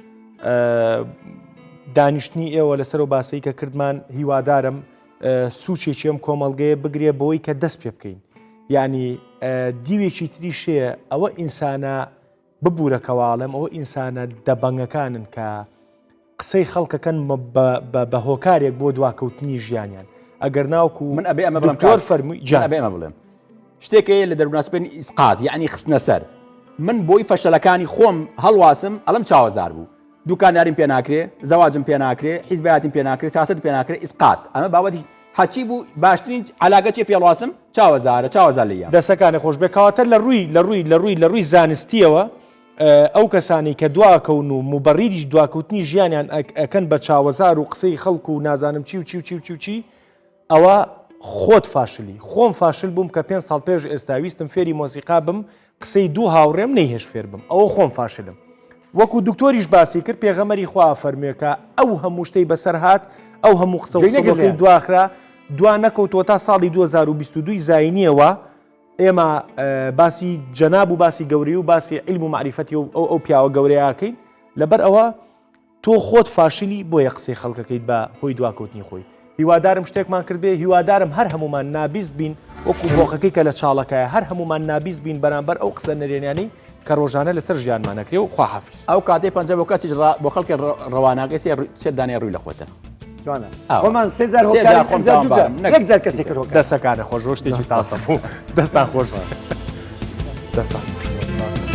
دانیشتنی ئێوە لەسەر و باسەی کە کردمان هیوادارم سوچێکی ئەم کۆمەڵگەیە بگرێ بۆی کە دەست پێ بکەین یعنی دیوێکی تریشەیە ئەوە ئینسانە ببوورە کەواڵێم ئەوە ئینسانە دەبەنگەکانن کە قسەی خەڵکەکەن بە هۆکارێک بۆ دواکەوتنی ژیانیان ئەگەر ناوکو من ئەبێ ئەمە بڵێم دکتۆر فەرمووی جان ئەبێ ئەمە بڵێم شتێک هەیە لە دەروونناسپێن ئیسقات یعنی خستنە سەر من بۆی فەشەلەکانی خۆم هەڵواسم ئەڵم چاوەزار بوو دوکانداریم پێ ناکرێ زەواجم پێ ناکرێ حیزبایەتیم پێ ناکرێ سیاسەت پێ ناکرێ ئیسقات ئەمە باوەتی هەچی بوو باشترین علاگە چێ پێڵواسم چاوەزارە چاوەزار لێیە. دەسەکانی خۆش بێ کەواتە لە ڕووی لە ڕووی لە ڕووی لە ڕووی زانستیەوە ئەو کەسانەی کە دواکەون و موبەڕیریش دواکەوتنی ژیانیان ئەکەن بە چاوەزار و قسەی خەڵک و نازانم چی و چی و چی و چی و چی ئەوە خۆت فاشلی خۆم فاشل بووم کە پێ ساڵ پێش ئێستا ویستم فێری مۆسیقا بم قسەی دوو هاوڕێم نەیهێش فێر بم ئەوە خۆم فاشلم وەکو دکتۆریش باسی کرد پێغەمەری خوا فەرموێکە ئەو هەموو شتەی بەسەر هات ئەو هەموو قسە و قسەڵۆکەی دواخرا دوا نەکەوتووە تا ساڵی 2022 زاینیەوە ئێمە باسی جەناب و باسی گەورەی و باسی عیلم و مەعریفەتی و ئەو ئەو پیاوە گەورەیەکەین لەبەر ئەوە تۆ خۆت فاشلی بۆیە قسەی خەڵکەکەیت بە هۆی دواکەوتنی خۆی هیوادارم شتێکمان کردبێ هیوادارم هەر هەمومان نابیست بین وەکو بۆقەکەی کە لە چاڵەکایە هەر هەمومان نابیست بین بەرامبەر ئەو قسە نەرێنیانەی کە ڕۆژانە لەسەر ژیانمان ئەکرێ و خواحافیز. ئەو کاتەی پەنجە بۆ کەسیش ڕا بۆ خەڵکێ ڕەواناکەی سێ سێ دانەی ڕووی لە خۆتە. جوانە. خۆمان سێ جار هۆکاری خۆم ئەنجا دوو جار یەک جار کەسێک کرد هۆکار. دەسەکانە خۆش بۆ شتێکی تازە بوو. دەستان خۆش. دەستان خۆش.